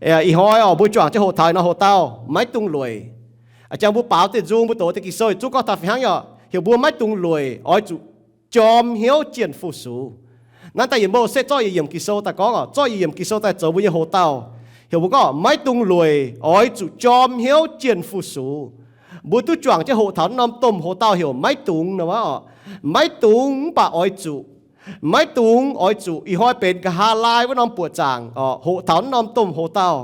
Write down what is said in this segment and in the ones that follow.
Ih hnoi oc, mbuo juangc jienv hoqc taux nor hoc dauh maiv dungx lueic. A'jangv mbuo baaux deix nzung, mbuo doqc deix Ging-Sou zuqc gorngv taux fih hnangv oc, heuc mbuo maiv dungx lueic, oix zuqc jorm hnyouv jienh fu-sux. Naaiv daaih yietc mouh setv zorqv yietc yiemc Ging-Sou daaih gorngv oc, zorqv yietc yiemc Ging-Sou daaih zoux mbuo nyei hoc dauh, heuc mbuo gorngv maiv dungx lueic, oix zuqc jorm hnyouv jienh fu-sux. Mbuo duqv juangc jienv hoqc taux naaiv norm domh hoc dauh heuc maiv dungx nor oc. Maiv dungx mv baac oix zuqc. Maiv dungx oix zuqc. Ih hnoi benx nqa'haav laai wuov norm buoqc zaangc oc, hoqc taux naaiv norm domh hoc dauh.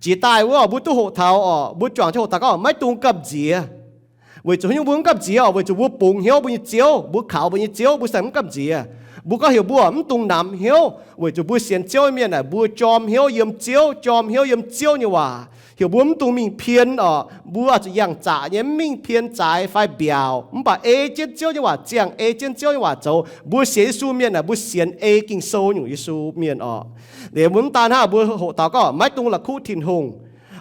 Jiex daaih wuov mbuo duqv hoqc taux oc, mbuo juangc jienv hoqc taux gorngv maiv dungx gamh nziex. Weic zuqc haaix nyungc mbuo mv gamh nziex oc? Weic zuqc mbuo bungx hnyouv mbuo nyei ziouv, mbuo kaux mbuo nyei ziouv, mbuo se mv gamh nziex. Mbuo gorngv heuc mbuo mv dungx namx hnyouv weic zuqc mbuo sienx Ziouv nyei mienh naaic mbuo jorm hnyouv yiem Ziouv, jorm hnyouv yiem Ziouv nyei waac. Heuc mbuo mv dungx mingh pien oc, mbuo oix zuqc yangh zaqc nyei, mv mingh pien zaaix fai mbiaauc, mv baac ei jienv Ziouv nyei waac ziangh, ei jienv Ziouv nyei waac zoux. Mbuo sienx Yesu mienh naaic mbuo sienx ei Ging-Sou nyungc Yesu mienh oc. Liuz mbuo mv daan hnangv, mbuo hoqc taux gorngv maiv dungx la'kuqv Tin-Hungh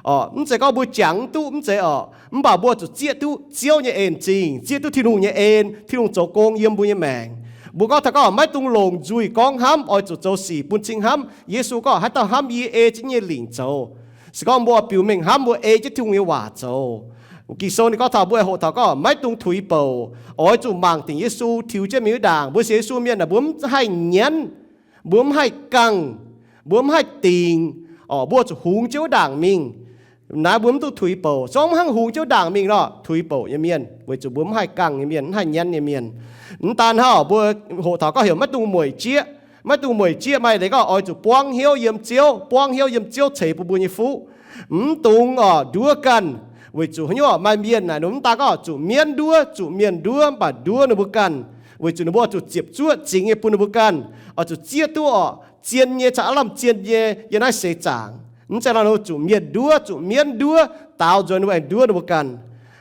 oc. Mv zeiz gorngv mbuo jangx mv duqv, mv zeiz oc, mv baac mbuo zuqc zieqv duqv Ziouv nyei en zingh, zieqv duqv Tin-Hungh nyei en, Tin-Hungh zoux gong yiem mbuo nyei maengc. Mbuo gorngv taux gorngv maiv dungx longc nzuih gorngv hnamv, oix zuqc zoux sic bun cing hnamv. Yesu gorngv, haaix dauh hnamv yie, ei jienv yie nyei lingc zoux. Se gorngv mbuo biux mengh hnamv, mbuo ei jienv Tin-Hungh nyei waac zoux. Ging-Sou ninh gorngv taux mbuo hoqc taux gorngv maiv dungx tuix bouc, oix zuqc mangc dingc Yesu tiux jienv mingh wuov ndaangc. Mbuo sienx Yesu mienh naaic mbuo mv haih nyanv, mbuo mv haih gangh, mbuo mv haih dingc oc, mbuo zuqc hungx jienv wuov ndaangc mingh. Naaiv mbuo mv duqv tuix bouc. Se gorngv mv hnangv hungx jienv wuov ndaangc mingh nor, tuix bouc nyei mienh, weic zuqc mbuo mv haih gangh nyei mienh, mv haih nyanv nyei mienh. Mv daan hnangv, mbuo hoqc taux gorngv heuc maiv dungx mueic jieqv. Maiv dungx mueic jieqv maaih leiz gorngv oix zuqc buangv hnyouv yiem Ziouv, buangv hnyouv yiem Ziouv ceix bun mbuo nyei fuqv. Mv dungx oc nduov ganh, weic zuqc haaix nyungc oc, maaih mienh naaic ninh mv daan gorngv zuqc mienv nduov, zuqc mienh nduov, mv baac nduov ninh mbuo ganh, weic zuqc ninh mbuo oix zuqc ziepc zuoqv zingx nyei bun ninh mbuo ganh, oix zuqc zieqv duqv oc zien nyei caux aav lamh zien nyei yiem naaiv seix zaangc. Mv zeiz nor, ninh mbuo zuqc mienh nduov, zuqc mienv nduov, daaux nzuonx ninh mbuo aengx nduov ninh mbuo ganh.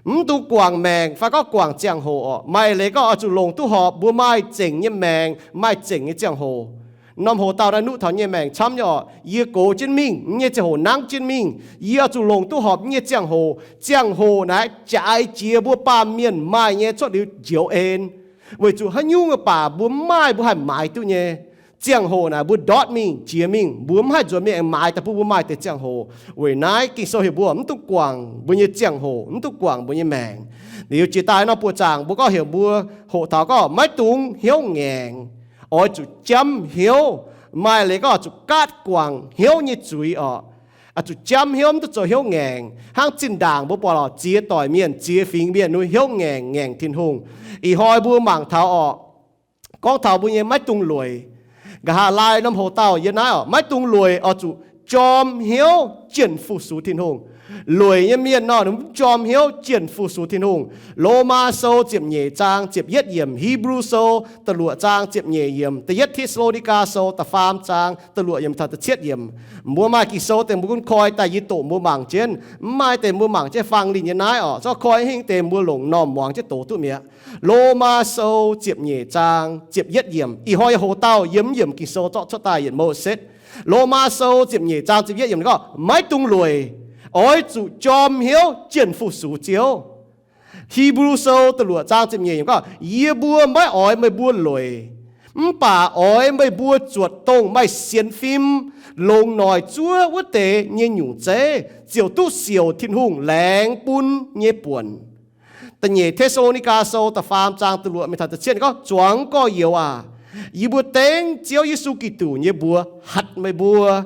Mv dungx guangc maengc fai gorngv guangc ziangh hoc oc. Maaih leiz gorngv oix zuqc longc duqv horpc mbuo maaih zengc nyei maengc, maaih zengc nyei ziangh hoc. Norm hoc dauh naaiv nuqv taux nyei maengc camv nyei oc. Yie gox jienv mingh, mv nyei ziangh hoc nangv jienv mingh. Yie oix zuqc longc duqv horpc mv nyei ziangh hoc. Ziangh hoc naaiv jaaix jiex mbuo baamh mienh maaih nyei cuotv liuz njoux en. Weic zuqc haaix nyungc baac mbuo mv maaih mbuo haih maaiz duqv nyei. Ziangh hoc naaic mbuo ndortv mingh jiex mingh, mbuo mv haih nzuonx mingh aengx maaiz daaih bun mbuo maaih deix ziangh hoc. Weic naaiv Ging-Sou heuc mbuo mv dungx guangc mbuo nyei ziangh hoc, mv dungx guangc mbuo nyei maengc. Liuz jiex daaih norm buoqc zaangc mbuo gorngv heuc mbuo hoqc taux gorngv maiv dungx hnyouv ngaengc, oix zuqc jamv hnyouv. Maaih leiz gorngv oix zuqc gaatv guangc hnyouv nyei zuiz oc. Oix zuqc jamv hnyouv, mv duqv zoux hnyouv ngaengc. Hnangv zinh ndaangc mbuo buatc lorqc, ziex doic mienh, ziex fingx mienh nyei hnyouv ngaengc, ngaengc Tin-Hungh. Ih hnoi mbuo mangc taux oc, gorngv taux mbuo nyei maiv dungx lueic. Nqa'haav laai norm hoc dauh yiem naaiv oc, maiv dungx lueic, oix zuqc jorm hnyouv jienh fu-sux Tin-Hungh. Lueic nyei mienh nor, ninh mv jorm hnyouv jienh fu-sux Tin-Hungh. Lomaa Sou ziepc nyeic zaang ziepc yietv yiemc, Hipv^lu Sou da'luoqc zaang ziepc nyeic yiemc, Da'yietv Te^saa^lo^ni^gaa Sou da'faam zaang da'luoqc yiemc taux da'cietv yiemc. Mbuo maaih Ging-Sou deix mbuo gunv koi daaih yie doqc mbuo mangc jienv. Mv maaih deix mbuo mangc jienv fangx linh nyei naaiv oc. Zorqv koi hingv deix mbuo longc m'normh muangx jienv doqc duqv mi'aqv. Lomaa Sou ziepc nyeic zaang ziepc yietv yiemc. Ih hnoi yie hoc dauh yiem mv yiemc Ging-Sou zorqv cuotv daaih yietc mouh setv. Lomaa Sou ziepc nyeic zaang ziepc yietv yiemc gorngv, maiv dungx lueic, oix zuqc jorm hnyouv jienh fu-sux Ziouv. Hipv^lu Sou da'luoqc zaang ziepc nyeic yiemc gorngv, yie mbuo maiv oix meih mbuo lueic, mv baac oix meih mbuo zuotc dongh maaih sienx fim, longc noic zuov wuov deix nyei nyungc zeiv, ziouc duqv siouc Tin-Hungh laengz bun nyei buonc. Da'nyeic Te^saa^lo^ni^gaa Sou da'faam zaang da'luoqc mingh taux da'cietv gorngv, zuangx gorx-youz aac, yie mbuo dengv Ziouv Yesu Giduc nyei mbuox hatc meih mbuo.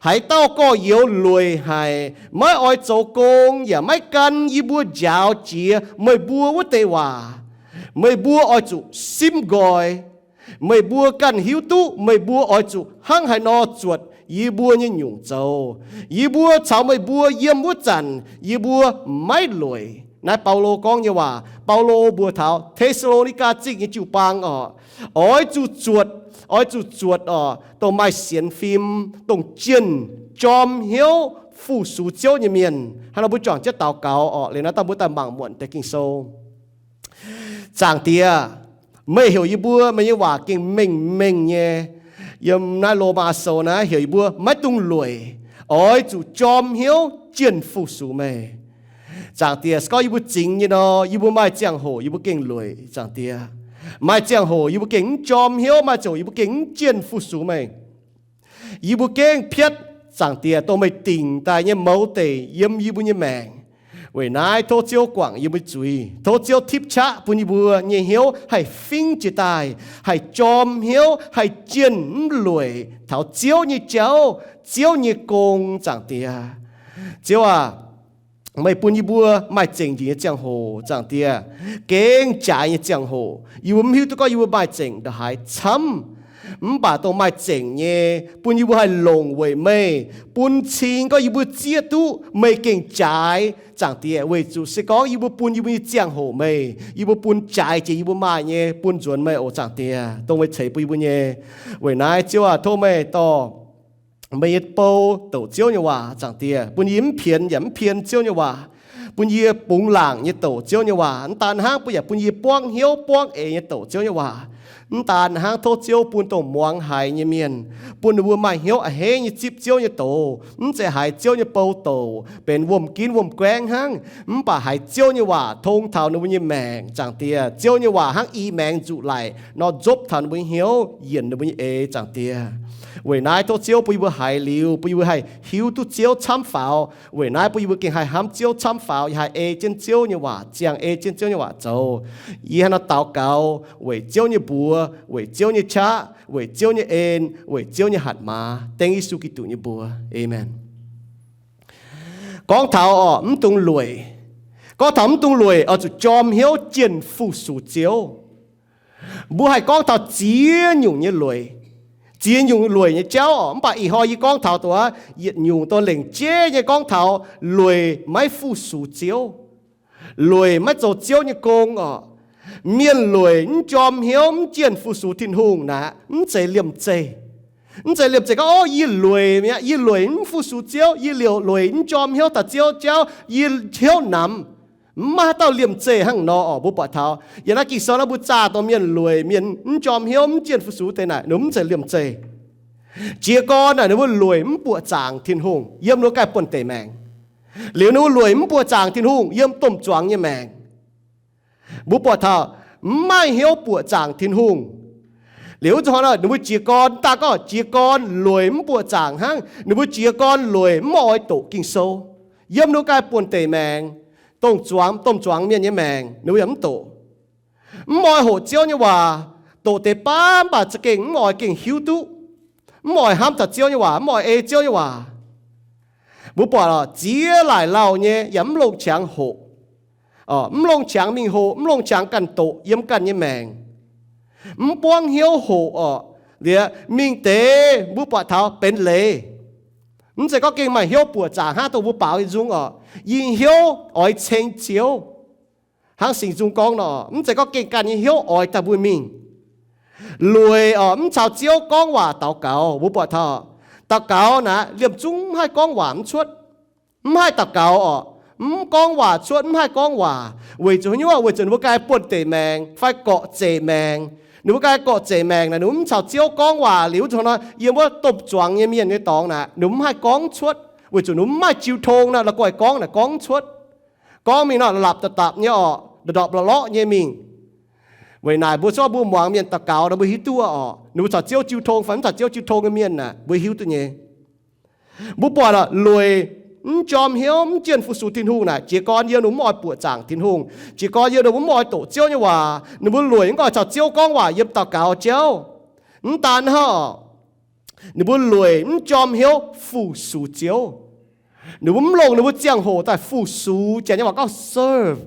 Haaix dauh gorx-youz lueic haic, maiv oix zoux gong, yaac maiv gan yie mbuo njaaux jiex meih mbuo wuov deix waac, meih mbuo oix zuqc simv nqoi. Meih mbuo ganh hiuv duqv meih mbuo oix zuqc hnangv haaix nor zuotc yie mbuo nyei nyungc zoux. Yie mbuo caux meih mbuo yiem wuov zanc yie mbuo maiv lueic. Naaiv Baulo gorngv nyei waac. Baulo mbuox taux Te^saa^lo^ni^gaa Zingh nyei jiu-baang oc, oix zuqc zuotc, oix zuqc zuotc oc, dongh maaih sienx fim, dongh jienh jorm hnyouv fu-sux Ziouv nyei mienh. Hnangv nor mbuo juangc jienv daux gaux oc. Liuz naaiv daaih mbuo daaih mangc muonc deix Ging-Sou. Zaangc Diex, meih heuc yie mbuo, meih nyei waac gengh mengh mengh nyei. Yiem naaiv Lomaa Sou naaiv heuc yie mbuo maiv dungx lueic, oix zuqc jorm hnyouv jienh fu-sux meih. Zaangc Diex, se gorngv yie mbuo zingx nyei nor, yie mbuo maaih ziangh hoc yie mbuo gengh lueic, Zaangc Diex. Maaih ziangh hoc yie mbuo gengh mv jorm hnyouv, maaih ziangh hoc yie mbuo gengh mv jienh fu-sux meih. Yie mbuo gengh piatv Zaangc Diex, dongh meih dingc daaih nyei mouz deic yiem yie mbuo nyei maengc. Weic naaiv tov Ziouv guangc yie mbuo zuiz. Tov Ziouv tipv qaqv bun yie mbuo nyei hnyouv haih fingv jiez daaih, haih jorm hnyouv, haih jienh mv lueic taux Ziouv nyei jauv, Ziouv nyei gong. Zaangc Diex, Ziouv aac, meih bun yie mbuo maaih zengc njiec nyei ziangh hoc. Zaangc Diex, gengh jaaix nyei ziangh hoc, yie mbuo mv hiuv duqv gorngv yie mbuo maaih zengc ndongc haaix camv. Mv baac dongh maaih zengc nyei, bun yie mbuo haih longc weic meih, bun cing gorngv yie mbuo zieqv duqv meih gengh jaaix. Zaangc Diex, weic zuqc se gorngv yie mbuo bun yie mbuo nyei ziangh hoc meih, yie mbuo bun jaaix jiex yie mbuo maaih nyei bun nzuonx meih oc. Zaangc Diex, dongh meih ceix bun yie mbuo nyei. Weic naaiv Ziouv aac, tov meih dorh meih nyei bou douc Ziouv nyei waac. Zaangc Diex, bun yie mv pienx yaac mv pien Ziouv nyei waac. Bun yie bungx laangc nyei douc Ziouv nyei waac. Mv daan hnangv, bun yaac bun yie buangv hnyouv buangv eix nyei douc Ziouv nyei waac. Mv daan hnangv, tov Ziouv bun dongh muangx haiz nyei mienh, bun ninh mbuo maaih hnyouv a'hneiv nyei zipv Ziouv nyei doz. Mv zeiz haiz Ziouv nyei bou douc benx wuom-ginv wuom-guaengv hnangv, mv baac haiz Ziouv nyei waac tong taux ninh mbuo nyei maengc. Zaangc Diex, Ziouv nyei waac hnangv i maengx nzuqc laic nor nzopv taux ninh mbuo nyei hnyouv, yienc ninh mbuo nyei eix. Zaangc Diex, weic naaiv tov Ziouv bun yie mbuo haiz liuz, bun yie mbuo haih hiuv duqv Ziouv camv faaux. Weic naaiv bun yie mbuo gengh haih hnamv Ziouv camv faaux, yaac haih ei jienv Ziouv nyei waac, ziangh ei jienv Ziouv nyei waac zoux. Yie hnangv naaiv daux gaux weic Ziouv nyei mbuox, weic Ziouv nyei qaqv, weic Ziouv nyei en, weic Ziouv nyei hatc maaz, dengv Yesu Giduc nyei mbuox, aamen. Gorngv taux oc, mv dungx lueic. Gorngv taux mv dungx lueic, oix zuqc jorm hnyouv jienh fu-sux Ziouv. Mbuo haih gorngv taux ziex nyungc nyei lueic, ziex nyungc lueic nyei jauv oc. Mv baac ih hnoi yie gorngv taux dongh yietc nyungc dongh lengc jeiv nyei gorngv taux lueic maiv fu-sux Ziouv, lueic maiv zoux Ziouv nyei gong oc. Mienh lueic mv jorm hnyouv mv jienh fu-sux Tin-Hungh naaic, mv zeiz liemh zeih. Mv zeiz liemh zeih gorngv, o, yie lueic mi'aqv, yie lueic mv fu-sux Ziouv, yie liouc lueic mv jorm hnyouv taux Ziouv jauv, yie hnyouv namx. Mv maaih haaix dauh liemh zeih hnangv nor oc. Mbuo buatc taux yiem naaiv Ging-Sou naaiv mbuo zaah dongh mienh lueic, mienh mv jorm hnyouv mv jienh fu-sux deix naaic, ninh mv zeiz liemh zeih. Jiez gorn naaic ninh mbuo lueic mv buoqc zaangc Tin-Hungh yiem ninh mbuo ganh buonv-deic maengc. Liuz ninh mbuo lueic mv buoqc zaangc Tin-Hungh yiem domh zuangx nyei maengc. Mbuo buatc taux mv maaih hnyouv buoqc zaangc Tin-Hungh. Liuz wuov zanc hnoi ninh mbuo jiez gorn, mv daan gorngv jiez gorn lueic mv buoqc zaangc hnangv, ninh mbuo jiez gorn lueic mv oix doqc Ging-Sou. Yiem ninh mbuo ganh buonv-deic maengc, domh zuangx, domh zuangx mienh nyei maengc ninh mbuo yaac mv doqc. Mv oix hoqc Ziouv nyei waac, doqc deix baav mv baac za'gengh mv oix gengh hiuv duqv, mv oix hnamv taux Ziouv nyei waac, mv oix ei Ziouv nyei waac. Mbuo buatc oc, ziex laaic lauh nyei yaac mv longc qangx hoqc, mv longc qangx mingh hoqc, mv longc qangx ganh doqc yiem ganh nyei maengc. Mv buangv hnyouv hoqc oc, liuz mingh deix mbuo buatc taux benx leiz. Mv zeiz gorngv gengh maaih hnyouv buoqc zaangc hnangv dongh mbuo baaux nyei nzung oc, yie hnyouv oix ceng Ziouv. Hnangv Singx Nzung gorngv nor, mv zeiz gorngv gengh ganh nyei hnyouv oix daaih mbuo mingh. Lueic oc, mv caux Ziouv gorngv waac daux gaux. Mbuo buatc taux daux gaux naaic liemh zungv mv haih gorngv waac mv cuotv. Mv haih daux gaux oc, mv gorngv waac cuotv, mv haih gorngv waac. Weic zuqc haaix nyungc? Weic zuqc ninh mbuo ganh buonv-deic maengc fai gorqv-zeqc maengc. Ninh mbuo ganh gorqv-zeqc maengc naaic, ninh mbuo mv caux Ziouv gorngv waac liuz, wuov zanc hnoi yiem wuov domh zuangx nyei mienh nyei dorngx naaic, ninh mbuo mv haih gorngv cuotv, weic zuqc ninh mbuo mv maaih jiu tong nor, la'guaih gorngv naaic gorngv cuotv. Gorngv mingh nor, la'lapc da'dapc nyei oc, ndorpc la'lorqv nyei mingh. Weic naaic mbuo zorqv mbuo muangx mienh daux gaux nor, mbuo hiuv duqv oc, ninh mbuo caux Ziouv jiu tong fai mv caux Ziouv jiu tong nyei mienh naaic, mbuo hiuv duqv nyei. Mbuo buatc oc, lueic mv jorm hnyouv, mv jienh fu-sux Tin-Hungh naaic, jiez gorn yiem ninh mbuo mv oix buoqc zaangc Tin-Hungh, jiez gorn yiem ninh mbuo mv oix doqc Ziouv nyei waac, ninh mbuo lueic mv oix caux Ziouv gorngv waac yiem daux gaux jauv. Mv daan hnangv oc, ninh mbuo lueic mv jorm hnyouv fu-sux Ziouv. Ninh mbuo mv longc ninh mbuo ziangh hoc daaih fu-sux, janx nyei waac gorngv serve,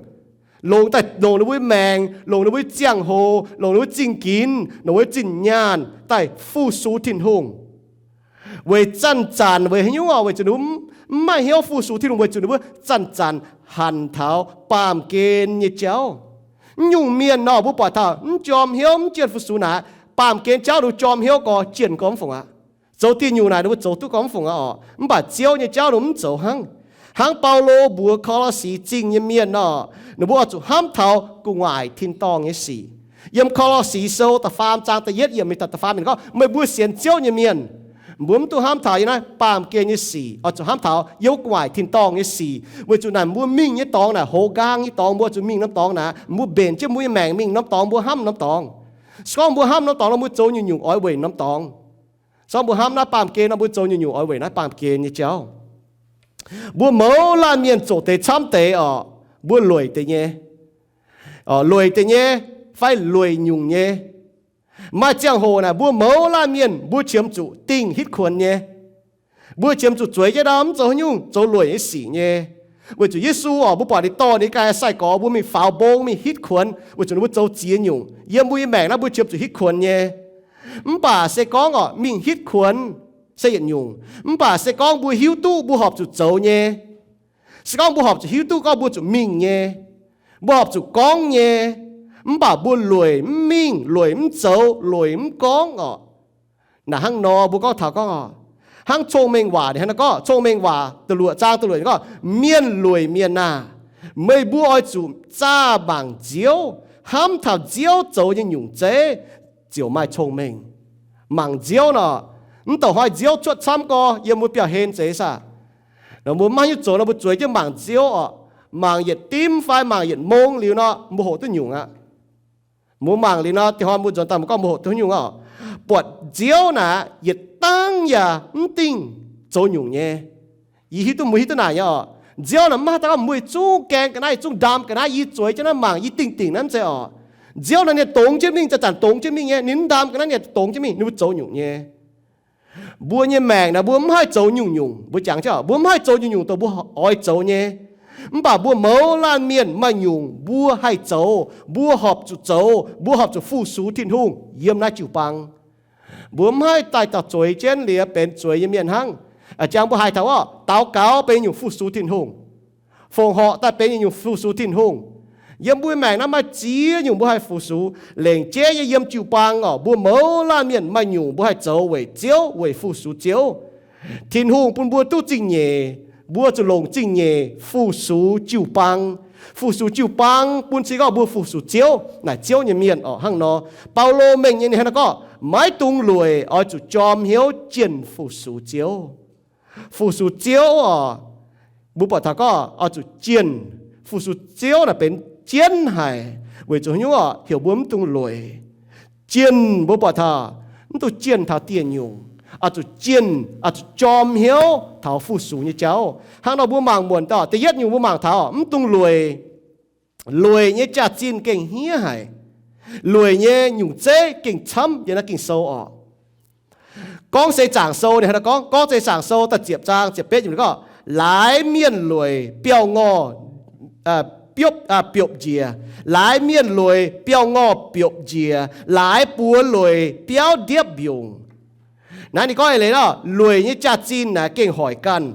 longc daaih longc ninh mbuo maengc, longc ninh mbuo ziangh hoc, longc ninh mbuo zingh ginx, longc ninh mbuo zinh nyaanh daaih fu-sux Tin-Hungh. Weic zanc-zanc weic haaix nyungc oc? Weic zuqc ninh mbuo mv maaih hnyouv fu-sux Tin-Hungh, weic zuqc ninh mbuo zanc-zanc hanc taux baamh gen nyei jauv. Mv nyungc mienh nor, mbuo buatc taux mv jorm hnyouv, mv jienh fu-sux naaic, baamh gen jauv ninh mbuo jorm hnyouv gorx, jienh gorx mv fungc aqv. Zoux diuh nyungc naaic ninh mbuo zoux duqv gorx mv fungc aqv oc. Mv baac Ziouv nyei jauv ninh mbuo mv zoux hnangv. Hnangv Baulo mbuox Ko^lo^si Zingh nyei mienh nor, ninh mbuo oix zuqc hnamv taux gu'nguaaic tin-dorngh nyei sic. Yiem Ko^lo^si Sou da'faam zaang da'yietv yiemc mingh taux da'faam yiemc gorngv, meih mbuo sienx Ziouv nyei mienh, mbuo mv dungx hnamv taux yiem naaiv baamh gen nyei sic, oix zuqc hnamv taux yiem gu'nguaaic tin-dorngh nyei sic. Weic zuqc naaic mbuo mingh nyei dorngx naaic, hoz nqaang nyei dorngx, mbuo oix zuqc mingh norm dorngx naaic, mbuo mbenc jienv mbuo nyei maengc mingh norm dorngx, mbuo hnamv norm dorngx. Se gorngv mbuo hnamv norm dorngx nor, mbuo zoux nyungc-nyungc oix weic norm dorngx. Sorng mbuo hnamv naaiv baamh gen nor, mbuo zoux nyungc-nyungc oix weic naaiv baamh gen nyei jauv. Mbuo mouz laanh mienh zoqc deix camv deix orqc, mbuo lueic deix nyei. Lueic deix nyei fai lueic nyungc nyei. Maaih ziangh hoc naaic mbuo mouz laanh mienh mbuo qiemx zuqc dingh hitv kuonx nyei. Mbuo qiemx zuqc zueiz jienv ndau mv zoux haaix nyungc, zoux lueic nyei sic nyei. Weic zuqc Yesu orqc, mbuo buatc ninh dorh ninh ganh nyei sai-gorx mbuo mingh faaux mbong mingh hitv kuonx weic zuqc ninh mbuo zoux ziex nyungc. Yiem mbuo nyei maengc naaiv mbuo qiemx zuqc hitv kuonx nyei. Mv baac se gorngv orqc, mingh hitv kuonx se yietc nyungc. Mv baac se gorngv mbuo hiuv duqv mbuo horpc zuqc zoux nyei, se gorngv mbuo horpc zuqc hiuv duqv gorngv mbuo zuqc mingh nyei, mbuo horpc zuqc gorngv nyei, mv baac mbuo lueic mv mingh, lueic mv zoux, lueic mv gorngv orqc. Naaic hnangv nor mbuo gorngv taux gorngv orqc, hnangv Cong-Mengh Waac ninh hnangv naaiv gorngv, Cong-Mengh Waac da'luoqc zaang da'luoqc gorngv, Mienh lueic mienh aah! Meih mbuo oix zuqc zaah mangc Nziouv, hnamv taux Nziouv zoux nyei nyungc zeiv, ziouc maaih cong-mengh. Mangc Nziouv nor, mv douc hnoi Nziouv cuotv camv gorx yiem mbuo biauv-hlen zeiz saah? Mbuo mv maaih haaix nyungc zoux nor, mbuo zueiz jienv mangc Nziouv orqc. Mangc yietc dimv fai mangc yietc mong liuz nor, mbuo hoqc duqv nyungc aqv. Mbuo mangc liuz nor, dinh hnoi mbuo nzuonx daaih mbuo gorngv mbuo hoqc duqv nyungc orqc. Buatc Nziouv naaic yietc dangv yaac mv dingh zoux nyungc nyei. Yie hiuv duqv mbuo hiuv duqv naaic nyei orqc. Nziouv naaic mv haaix dauh gorngv meih zungv gaeng ga'naaiv, zungv ndaam ga'naaiv, yie zueiz jienv naaiv mangc, yie dingh dingc naaiv mv zeiz orqc. Nziouv naaic ninh dongz jienv mingh, zanc-zanc dongz jienv mingh nyei, ninh mv ndaam ga'naaiv, ninh dongz jienv mingh, ninh mbuo zoux nyungc nyei. Mbuo nyei maengc naaic mbuo mv haih zoux nyungc-nyungc, mbuo jangx jienv mbuo mv haih zoux nyungc-nyungc dongh mbuo oix zoux nyei. Mv baac mbuo mouz laanh mienh maaih nyungc mbuo haih zoux, mbuo horpc zuqc zoux, mbuo horpc zuqc fu-sux Tin-Hungh yiem naaiv jiu-baang. Mbuo mv haih daaih dauh zueiz jienv liuz benx zueiz nyei mienh hnangv. Jangx mbuo haiz taux orqc, daux gaux benx nyungc fu-sux Tin-Hungh. Fongc horc daaih benx nyungc fu-sux Tin-Hungh. Yiem mbuo maengc naaiv maaih ziex nyungc mbuo haih fu-sux. Lengc jeiv nyei yiem jiu-baang orqc, mbuo mouz laanh mienh maaih nyungc mbuo haih zoux weic Ziouv, weic fu-sux Ziouv. Tin-Hungh bun mbuo duqv zingh nyeic, mbuo zuqc longc zingh nyeic fu-sux jiu-baang. Fu-sux jiu-baang bun cing gorngv mbuo fu-sux Ziouv, naaic Ziouv nyei mienh orqc. Hnangv nor, Baulo mengh nyei ninh hnangv naaiv gorngv, maiv dungx lueic, oix zuqc jorm hnyouv jienh fu-sux Ziouv. Fu-sux Ziouv orqc, mbuo buatc taux gorngv oix zuqc jienh. Fu-sux Ziouv naaic benx jienv haic, weic zuqc haaix nyungc orqc? Heuc mbuo mv dungx lueic. Jienh mbuo buatc taux mv dungx jienh taux dieh nyungc, oix zuqc jienh, oix zuqc jorm hnyouv taux fu-sux nyei jauv. Hnangv nor mbuo mangc muonc daaih, da'yietv nyungc mbuo mangc taux mv dungx lueic. Lueic nyei jaax-zinh gengh hniev haic. Lueic nyei nyungc zeiv gengh camv yiem naaiv Ging-Sou orqc. Gorngv Seix Zaangc Sou ninh hnangv naaiv gorngv, Gorngv Seix Zaangc Sou da'ziepc zaang ziepc betv yiemc gorngv, laaix mienh lueic biauv-ngorh biopv njiec, laaix mienh lueic biauv-ngorh biopv njiec, laaix buoz lueic biauv ndiepv mbiungc. Naaiv ninh gorngv eix leiz nor, lueic nyei jaax-zinh naaic gengh hoic ganh.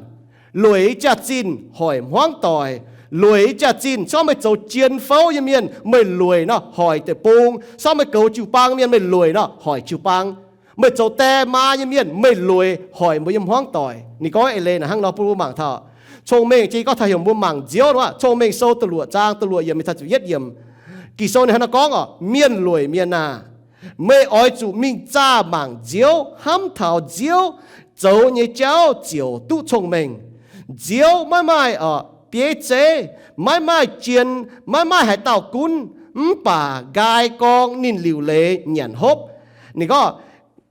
Lueic nyei jaax-zinh hoic hmuangv doic. Lueic nyei jaax-zinh, se gorngv meih zoux jien fouv nyei mienh, meih lueic nor hoic deic-bung. Se gorngv meih goux jiu-baang mienh, meih lueic nor hoic jiu-baang. Meih zoux die maa nyei mienh, meih lueic hoic mbuo nyei hmuangv doic. Ninh gorngv eix leiz naaic hnangv nor bun mbuo mangc taux, cong-mengh jiex gorngv taux heuc mbuo mangc Nziouv nor, Cong-Mengh Sou da'luoqc zaang da'luoqc yiemc mingh taux ziepc yietv yiemc. Ging-Sou ninh hnangv nor gorngv orqc, mienh lueic mienh aah! Meih oix zuqc mingh zaah mangc Nziouv, hnamv taux Nziouv zoux nyei jauv ziouc duqv cong-mengh. Nziouv maiv maaih orqc bieiv zeiv, maiv maaih jien, maiv maaih haaix dauh gunv, mv baac nqaai gorng ninh liuc leiz nyanc hopv. Ninh gorngv,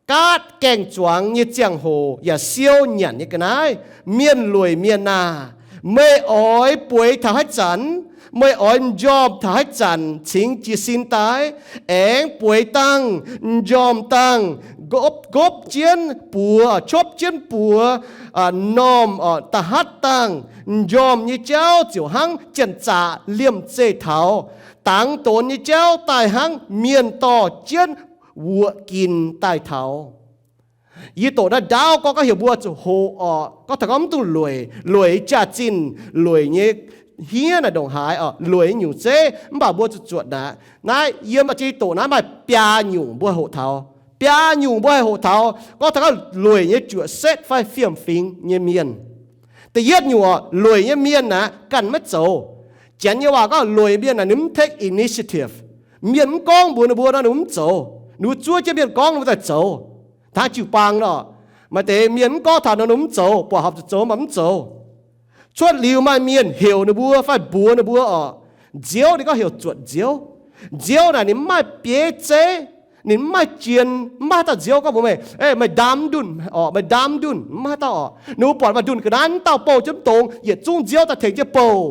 gaatv gaeng-zuangx nyei ziangh hoc yaac siou nyanc nyei ga'naaiv. Mienh lueic mienh aah! Meih oix bueix taux haaix zanc? Meih oix m'njormh taux haaix zanc cingx jiez sin daaih? Aengx bueix dangh, m'njormh dangh, nqopv jienv buoz, copv jienv buoz, m'normh da'hatv dangh, m'njormh nyei jauv ziouc hnangv janx-zaqc liemh zeih taux. Dangx donx nyei jauv daaih hnangv mienh dorh jienv wuoqc ginx daaih taux. Yie doqc naaiv ndaauv gorngv, gorngv heuc mbuo zuqc hoqc orqc. Gorngv taux gorngv mv dungx lueic, lueic nyei jaax-zinh, lueic nyei hniev naaic ndongc haaix orqc, lueic nyei nyungc zeiv, mv baac mbuo zuqc zuotc naaic. Naaiv yiem jiex doqc naaiv maaih biaa nyungc mbuo haih hoqc taux. Biaa nyungc mbuo haih hoqc taux. Gorngv taux gorngv lueic nyei juoqc setv fai fiem-fingx nyei mienh. Da'yietv nyungc orqc, lueic nyei mienh naaic ganh maiv zoux. Janx nyei waac gorngv lueic mienh naaic ninh mv take initiative. Mienh mv gorngv mbuox ninh mbuo nor ninh mv zoux. Ninh mbuo zuov jienv mienh gorngv ninh mbuo daaih zoux. Hnangv jiu-baang nor, maaih deix mienh mv gorngv taux nor ninh mv zoux, buatc horpc zuqc zoux mv baac mv zoux. Cuotv liuz maaih mienh heuc ninh mbuo fai mbuox ninh mbuo orqc. Nziouv ninh gorngv heuc zuotc nziouv. Nziouv naaic ninh mv maaih bieiv zeiv. Ninh mv maaih jien, mv maaih haaix dauh nziouv gorngv mbuox meih, Ei, meih ndaam ndunh orqc, meih ndaam ndunh. Mv maaih haaix dauh orqc. Ninh mbuo buatc maaih ndunh ga'naaiv, mv dauh bouh jienv mv dongz, yietc zungv nziouv daaih tengx jienv bouh.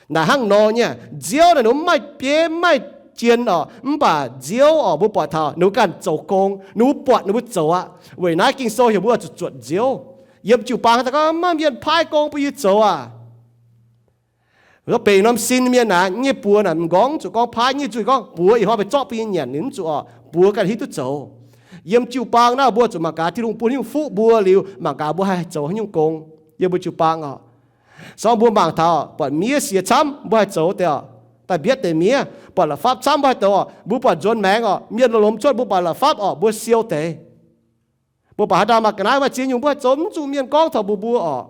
Naaic hnangv nor nyei, nziouv naaic ninh mbuo mv maaih bieiv mv maaih jien orqc, mv baac nziouv orqc, mbuo buatc taux ninh mbuo ganh zoux gong, ninh mbuo buatc ninh mbuo zoux aqv. Weic naaiv Ging-Sou heuc mbuo zuqc zuotc nziouv. Yiem jiu-baang daaih gorngv, Maiv maaih mienh paaiv gong bun yie zoux aac. Benx norm sin mienh naaic, nyei buoz naaic m'nqorngv zuqc gorngv paaiv, nyei nzuih gorngv buoz ih hnoi meih zorqv bun yie nyanc, ninh mv zuqc orqc, buoz ganh hiuv duqv zoux. Yiem jiu-baang naaiv mbuo zuqc mangc gaax Tin-Hungh bun haaix nyungc fuqv mbuo liuz, mangc gaax mbuo haih zoux haaix nyungc gong yiem mbuo jiu-baang orqc. Sorng mbuo mangc taux buatc miev siex camv mbuo haih zoux deix orqc, daaih mbietv deix miev. Buatc la'fapv camv mbuo haih zoux orqc, mbuo buatc nzuonx maengx orqc, mienh lorz lomz cuotv mbuo buatc la'fapv orqc, mbuo siou deix. Mbuo baac haaix dauh maaih ga'naaiv maaih ziex nyungc mbuo haih zoux, mv zuqc mienh gorngv taux mbuox mbuo orqc.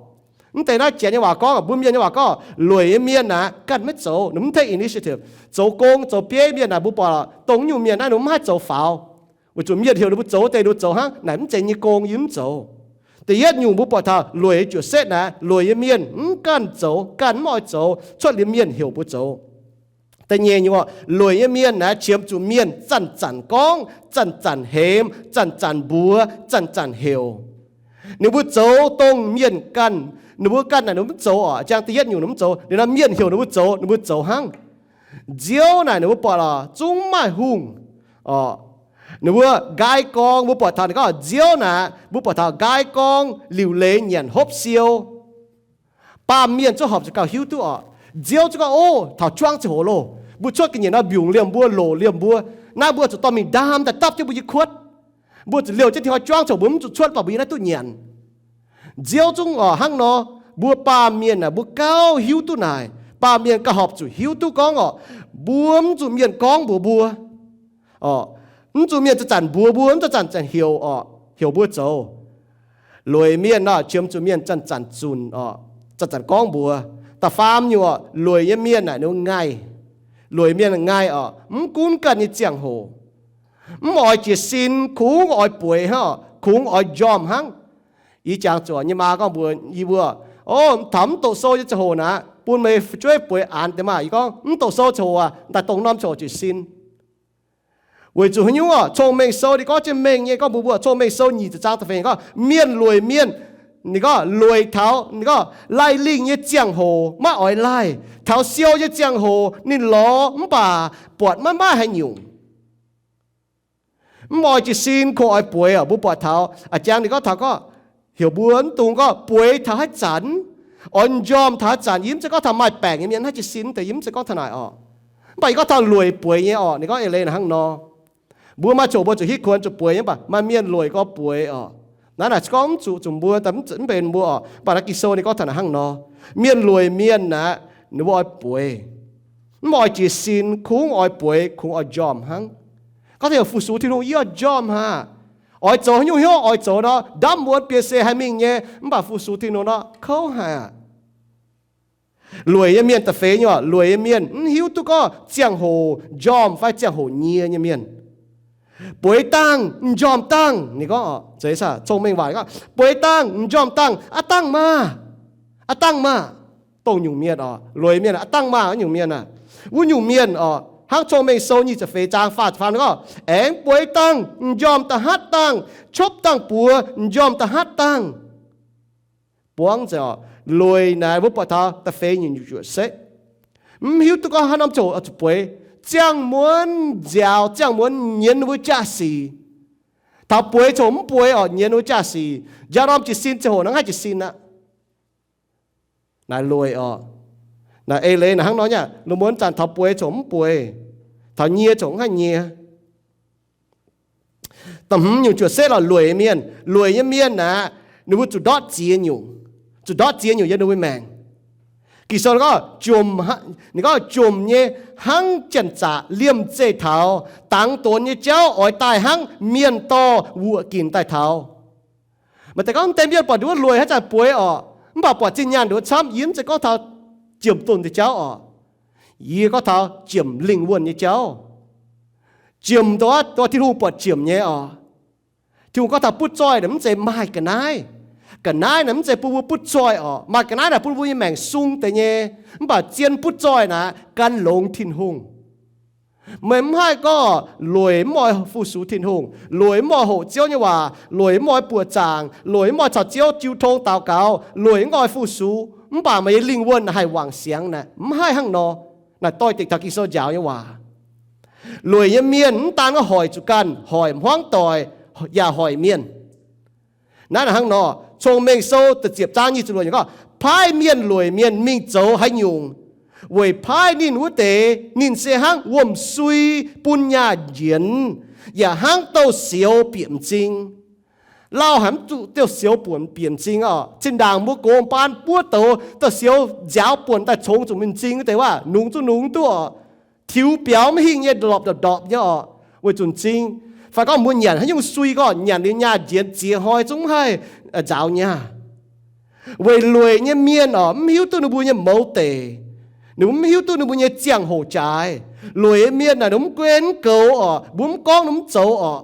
Mv deix naaiv Janx nyei waac gorngv, mbuo mienh nyei waac gorngv, lueic nyei mienh naaic ganh maiv zoux, ninh mv take initiative. Zoux gong zoux bieiv mienh naaic mbuo buatc dongh nyungc mienh naaiv ninh mbuo maiv haih zoux faaux. Weic zuqc mienh heuc ninh mbuo zoux deix ninh mbuo zoux hnangv, naaic mv zeiz nyei gong, yie mv zoux. Da'yietv nyungc mbuo buatc taux lueic nyei juoqc setv naaic, lueic nyei mienh mv ganh zoux, ganh mv oix zoux, cuotv liuz mienh heuc mbuo zoux. Da'nyeic nyungc orqc, lueic nyei mienh naaic qiemx zuqc mienh zanc-zanc gorngv, zanc-zanc hemx, zanc-zanc mbuox, zanc-zanc heuc. Ninh mbuo zoux dongh mienh ganh, ninh mbuo ganh naaic ninh mbuo mv zoux orqc. Jangx da'yietv nyungc ninh mv zoux, liuz nor mienh heuc ninh mbuo zoux, ninh mbuo zoux hnangv. Nziouv naaic ninh mbuo buatc lorqc zungv maaih hungh orqc. Ninh mbuo nqaai gorngv, mbuo buatc taux ninh gorngv nziouv naaic, mbuo buatc taux nqaai gorngv, liuc leiz nyanc hopv siou. Baamh mienh zungv horpc zuqc gauh hiuv duqv orqc. Nziouv zungv gorngv, Ov, taux juangv ziangh hoc loh, mbuo cuotv ga'nyiec nor mbiungc liemh mbuo, loc liemh mbuo. Naaiv mbuo zuqc dorh mingh ndaam daaih dapv jienv mbuo nyei kuotv. Mbuo zuqc liouh jienv tih hnoi juangv ziangh hoc mbuo mv zuqc cuotv, mv baac mbuo yiem naaiv duqv nyanc. Nziouv zungv orqc hnangv nor, mbuo baamh mienh aah, mbuo gauh hiuv duqv naaic. Baamh mienh gauh horpc zuqc hiuv duqv gorngv orqc, mbuo mv zuqc mienh gorngv mbuox mbuo orqc, mv zuqc mienh zanc-zanc mbuox mbuo, mv zanc-zanc heuc orqc, heuc mbuo zoux. Lueic mienh nor, qiemx zuqc mienh zanc-zanc zunc orqc, zanc-zanc gorngv mbuox. Da'faam nyungc orqc, lueic nyei mienh naaic ninh mbuo ngaih. Lueic mienh ngaih orqc, mv gunv ganh nyei ziangh hoc, mv oix jiez sin, kungx oix bueix hnangv orqc, kungx oix njormh hnangv. Yie jangx zuqc nyei maa gorngv mbuox yie mbuo, Ov, taux mv doqc sou nyei ziangh hoc naaic, bun meih fu'jueiv bueix aanx deix maah. Yie gorngv, Mv doqc sou ziangh hoc aac, daaih dongh norm ziangh hoc jiez sin. Weic zuqc haaix nyungc orqc? Cong-Mengh Sou ninh gorngv jienv mengh nyei gorngv mbuox mbuo, Cong-Mengh Sou nyic ziepc zaang da'feix gorngv, mienh lueic mienh, ninh gorngv lueic taux, ninh gorngv laih lingh nyei ziangh hoc maiv oix laih, taux siou nyei ziangh hoc ninh lorz mv baac buatc maiv maaih haaix nyungc. Mv oix jiez sin, kungx oix bueix orqc. Mbuo buatc taux a'jangx ninh gorngv taux gorngv, heuc mbuo mv dungx gorngv bueix taux haaix zanc, oix njormh taux haaix zanc. Yie mv zeiz gorngv taux maaih baengc nyei mienh haih jiez sin deix, yie mv zeiz gorngv taux naaic orqc. Mv baac yie gorngv taux lueic bueix nyei orqc, ninh gorngv eix leiz naaic hnangv nor. Mbuo maaih ziangh hoc mbuo zuqc hitv kuonx zuqc bueix nyei, mv baac maaih mienh lueic gorngv bueix orqc. Naaiv naaic se gorngv mv zuqc zuqc mbuo, mv benx mbuo orqc. Mv baac naaiv Ging-Sou ninh gorngv taux naaic hnangv nor, mienh lueic mienh naaic, ninh mbuo oix bueix, mv oix jiez sin, kungx oix bueix, kungx oix njormh hnangv. Gorngv taux heuc fu-sux Tin-Hungh, yie oix njormh haic, oix zoux haaix nyungc hnyouv oix zoux nor, ndamv muonz bieqc seix haih mingh nyei, mv baac fu-sux Tin-Hungh nor kouv haic aqv. Lueic nyei mienh da'feix nyei orqc, lueic nyei mienh mv hiuv duqv gorngv ziangh hoc njormh fai ziangh hoc nyie nyei mienh. Bueix dangh, m'njormh dangh, ninh gorngv, Cong-Mengh Waac gorngv, bueix dangh, m'njormh dangh, aav dangh maah! Aav dangh maah! Dongh nyungc mienh orqc, lueic mienh aav dangh maah! Wuov nyungc mienh aah, wuov nyungc mienh orqc, hnangv Cong-Mengh Sou nyic ziepc feix zaang faah ziepc faam gorngv, aengx bueix dangh, m'njormh da'hatv dangh, qopv dangh buoz, m'njormh da'hatv dangh. Buangv nzengc orqc, lueic naaic mbuo buatc taux da'feix nyungc juqc setv, mv hiuv duqv gorngv haaix norm ziangh hoc oix zuqc bueix. Ziangh muonz nziaaux, ziangh muonz nyienz ninh mbuo jaa-sic. Taux bueix ziangh hoc mv bueix orqc, nyienz ninh mbuo jaa-sic. Njang norm jiez sin ziangh hoc nor haih jiez sin aqv. Naaic lueic orqc. Naaic eix leiz naaic hnangv nor nyei aqv, lungh muonz zanc taux bueix ziangh hoc mv bueix, taux nyie ziangh hoc mv haih nyie. Da'hmz nyungc juqc setv orqc, lueic mienh. Lueic nyei mienh aeqv, ninh mbuo zuqc ndortv ziex nyungc. Zuqc ndortv ziex nyungc yiem ninh mbuo maengc. Ging-Sou gorngv, ninh gorngv jomc nyei hnangv janx-zaqc liemh zeih taux dangx donx nyei jauv oix daaih hnangv mienh dorh wuoqc ginc daaih taux. Maaih deix gorngv, mv deix mienh buatc nduov lueic haaix zanc bueix orqc, mv baac buatc zinh nyaanh nduov camv. Yie mv zeiz gorngv taux jomc donx deix jauv orqc. Yie gorngv taux jomc lingh wuonh nyei jauv. Jomc dongh, dongh Tin-Hungh buatc jomc nyei orqc. Tin-Hungh gorngv taux butv zoih naaic mv zeiz maaih ga'naaiv. Ga'naaiv naaic mv zeiz bun mbuo butv zoih orqc. Maaih ga'naaiv naaic bun mbuo nyei maengc sung deix nyei. Mv baac zien butv zoih naaic gan longx Tin-Hungh. Meih mv haih gorngv lueic mv oix fu-sux Tin-Hungh, lueic mv oix hoqc Ziouv nyei waac, lueic mv oix buoqc zaangc, lueic mv oix caux Ziouv jiu tong daux gaux, lueic mv oix fu-sux, mv baac meih nyei lingh wuonh haih wangc siangx naaic. Mv haih hnangv nor. Naaic doix-dekc taux Ging-Sou njaaux nyei waac. Lueic nyei mienh mv daan gorngv hoic zuqc ganh, hoic hmuangv doic, yaac hoic mienh. Naaiv hnangv nor, Cong-Mengh Sou da'ziepc zaang nyic ziepc luoqc gorngv, paaiv mienh lueic mienh mingh zoux haaix nyungc, weic paaiv ninh wuov deix ninh se hnangv wuom-sui bun nyaah njienx, yaac hnangv douz-sioux bieqc m'zing. Lauh haic mv zuqc douz-sioux bieqc m'zing oc. Zinh ndaangc mbuo gox baan buov douz, douz-sioux nziaaux buonc daaih congx zuqc m'zing wuov deix waac nungx zuqc nungx duqv oc. Tiux biaux maiv hingh nyei, ndorpc ndorpc ndorpc nyei oc, weic zuqc m'zing. Fai gorngv mbuo nyanc haaix nyungc sui gorngv nyanc liuz nyaah njienz ziex hnoi zungv mv haih nzaaux nyaah. Weic lueic nyei mienh oc, mv hiuv duqv ninh mbuo nyei mouz deic. Ninh mbuo mv hiuv duqv ninh mbuo nyei ziangh hoc jaaix. Lueic nyei mienh naaic ninh mbuo mv gunv mv goux oc, mbuo mv gorngv ninh mv zoux oc.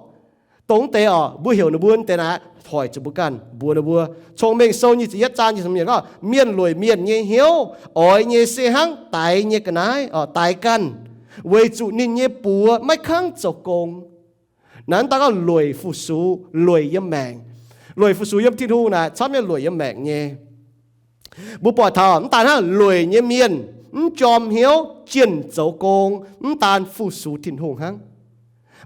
Dongh deix oc, mbuo heuc ninh mbuo deix naaic hoic zuqc mbuo ganh mbuox ninh mbuo. Cong-Mengh Sou nyic ziepc yietv zaang nyic ziepc gorngv, mienh lueic mienh nyei hnyouv oix nyei se hnangv daix nyei ga'naaiv oc, daix ganh, weic zuqc ninh nyei buoz maiv kangv zoux gong. Naaiv daaih gorngv lueic fu-sux, lueic yiem maengc. Lueic fu-sux yiem Tin-Hungh naaic camv nyei lueic yiem maengc nyei. Mbuo buatc taux mv daan hnangv lueic nyei mienh mv jorm hnyouv jienh zoux gong, mv daan fu-sux Tin-Hungh hnangv.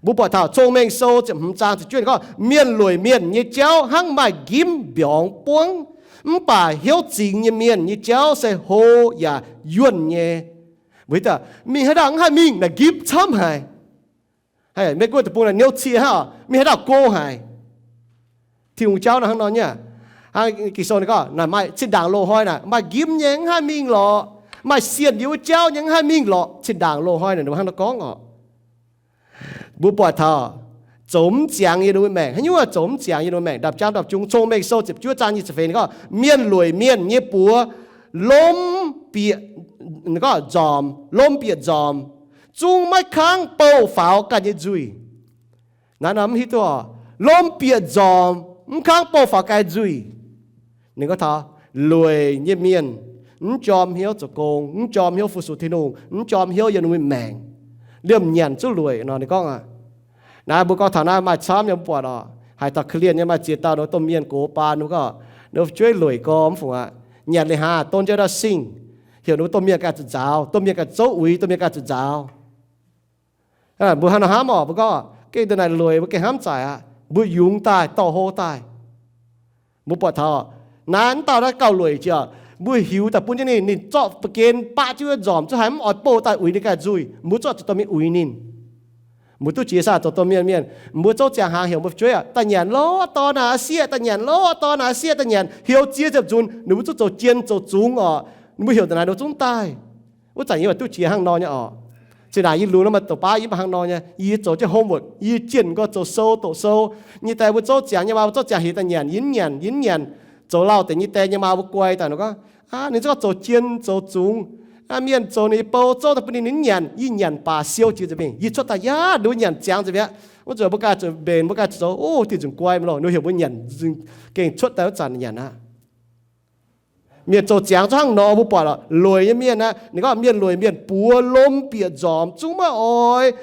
Mbuo buatc taux Cong-Mengh Sou ziepc hmz zaang ziepc juov gorngv, mienh lueic mienh nyei jauv hnangv maaih nqimv mbiorngz buangv, mv baac hnyouv zingx nyei mienh nyei jauv se hlo yaac yuonh nyei. Mbuo hiuv duqv mingh haaix dauh mv haih mingh naaic nqimv camv haic. Meiv Guoqv deic-bung naaic niouv cie hnangv oc, mingh haaix dauh go haic. Tin-Hungh jauv naaic hnangv nor nyei. Hnangv Ging-Sou ninh gorngv naaic maaih zinh ndaangc loz-hnoi naaic maaih nqimv nyei mv haih mingh lorqc, maaih sienh yiem wuov jauv nyei mv haih mingh lorqc. Zinh ndaangc loz-hnoi naaic ninh mbuo hnangv nor gorngv oc. Mbuo buatc taux zoux mv ziangx yiem ninh mbuo maengc. Haaix nyungc zoux mv ziangx yiem ninh mbuo maengc? Ndapv jaang ndapv jung, Cong-Mengh Sou ziepc juov zaang nyic ziepc feix ninh gorngv, mienh lueic mienh nyei buoz lomh bieqc, ninh gorngv nzormc, lomh bieqc nzormc, zungv maiv kangv bouh faaux ganh nyei nzuih. Naaiv nor mv hiuv duqv oc, lomh bieqc nzormc mv kangv bouh faaux ganh nzuih. Ninh gorngv taux lueic nyei mienh mv jorm hnyouv zoux gong, mv jorm hnyouv fu-sux Tin-Hungh, mv jorm hnyouv yiem ninh mbuo maengc, liemh nyanc zuqv lueic nor. Ninh gorngv aqv. Naaiv mbuo gorngv taux naaiv maaih camv nyei mv buatc oc. Haaix dauh korv-lienh nyei maaih ziex dauh ninh domh mienh gox baan ninh gorngv, ninh fu'jueiv lueic gorx mv fungc aqv. Nyanc liuz haaix donv jienv ndau singh, heuc ninh mbuo domh mienh ganh zuqc nzaaux, domh mienh ganh zouv uix, domh mienh ganh zuqc nzaaux. Mbuo hnangv nor hnamv oc, mbuo gorngv gengh deix naaic lueic, mbuo gengh hnamv zaaic aqv. Mbuo yungz daaih, dorh hlo daaih. Mbuo buatc taux naaiv dauh naaiv gauh lueic jiex, mbuo hiuv daaih bun jienv ninh, ninh zorqv ba'gen baqv jienv wuov nzormc zuqc haiz mv oix bouh daaih uix ninh ganh nzuih, mbuo zorqv zuqc dorh mingh uix ninh. Mbuo duqv jiex saah zoux domh mienh mienh, mbuo zouv ziangh hnaangx heuc mbuo fu'jueiv aqv, daaih nyanc lorqc, dorh naaic sieqv, daaih nyanc lorqc, dorh naaic sieqv, daaih nyanc. Heuc ziex ziepc nzunc ninh mbuo zuqc zoux jien zoux zungx oc. Mbuo heuc daaih naaic ninh mbuo zungv daaih. Wuov zanc yie mbuo duqv jiex hnangv nor nyei oc. Zinh ndaangc yie lunx nor maaih doqc baav yie mv baac hnangv nor nyei. Yie zoux jienv hngongx wuoqc, yie jienh nqoi zoux sou doqc sou. Nyei daaih mbuo zouv ziangx nyei maa mbuo zouv ziangx heuc daaih nyanc, yie mv nyanc, yie mv nyanc. Zoux lauh deix nyei daaih nyei maa mbuo guai daaih nor gorngv, aa, ninh zungv gorngv zoux jien zoux zungx. Aa, mienh zoux ninh nyei bou zouv daaih bun ninh, ninh mv nyanc, yie nyanc baac siou jiex nzengc mingh. Yie cuotv daaih yaac ninh mbuo nyanc ziangx nzengc mi'aqv. Wuov zanc mbuo ganh zuqc mbenc, mbuo ganh zuqc zoux, o, dinh nzunc guai mv loh, ninh heuc mbuo nyanc, gengh cuotv daaih wuov zanc nyanc aqv. Mienh zoux ziangx zungv hnangv nor, mbuo buatc oc, lueic nyei mienh aqv. Ninh gorngv mienh lueic mienh buoz lomh bieqc nzormc, zungv maiv oix,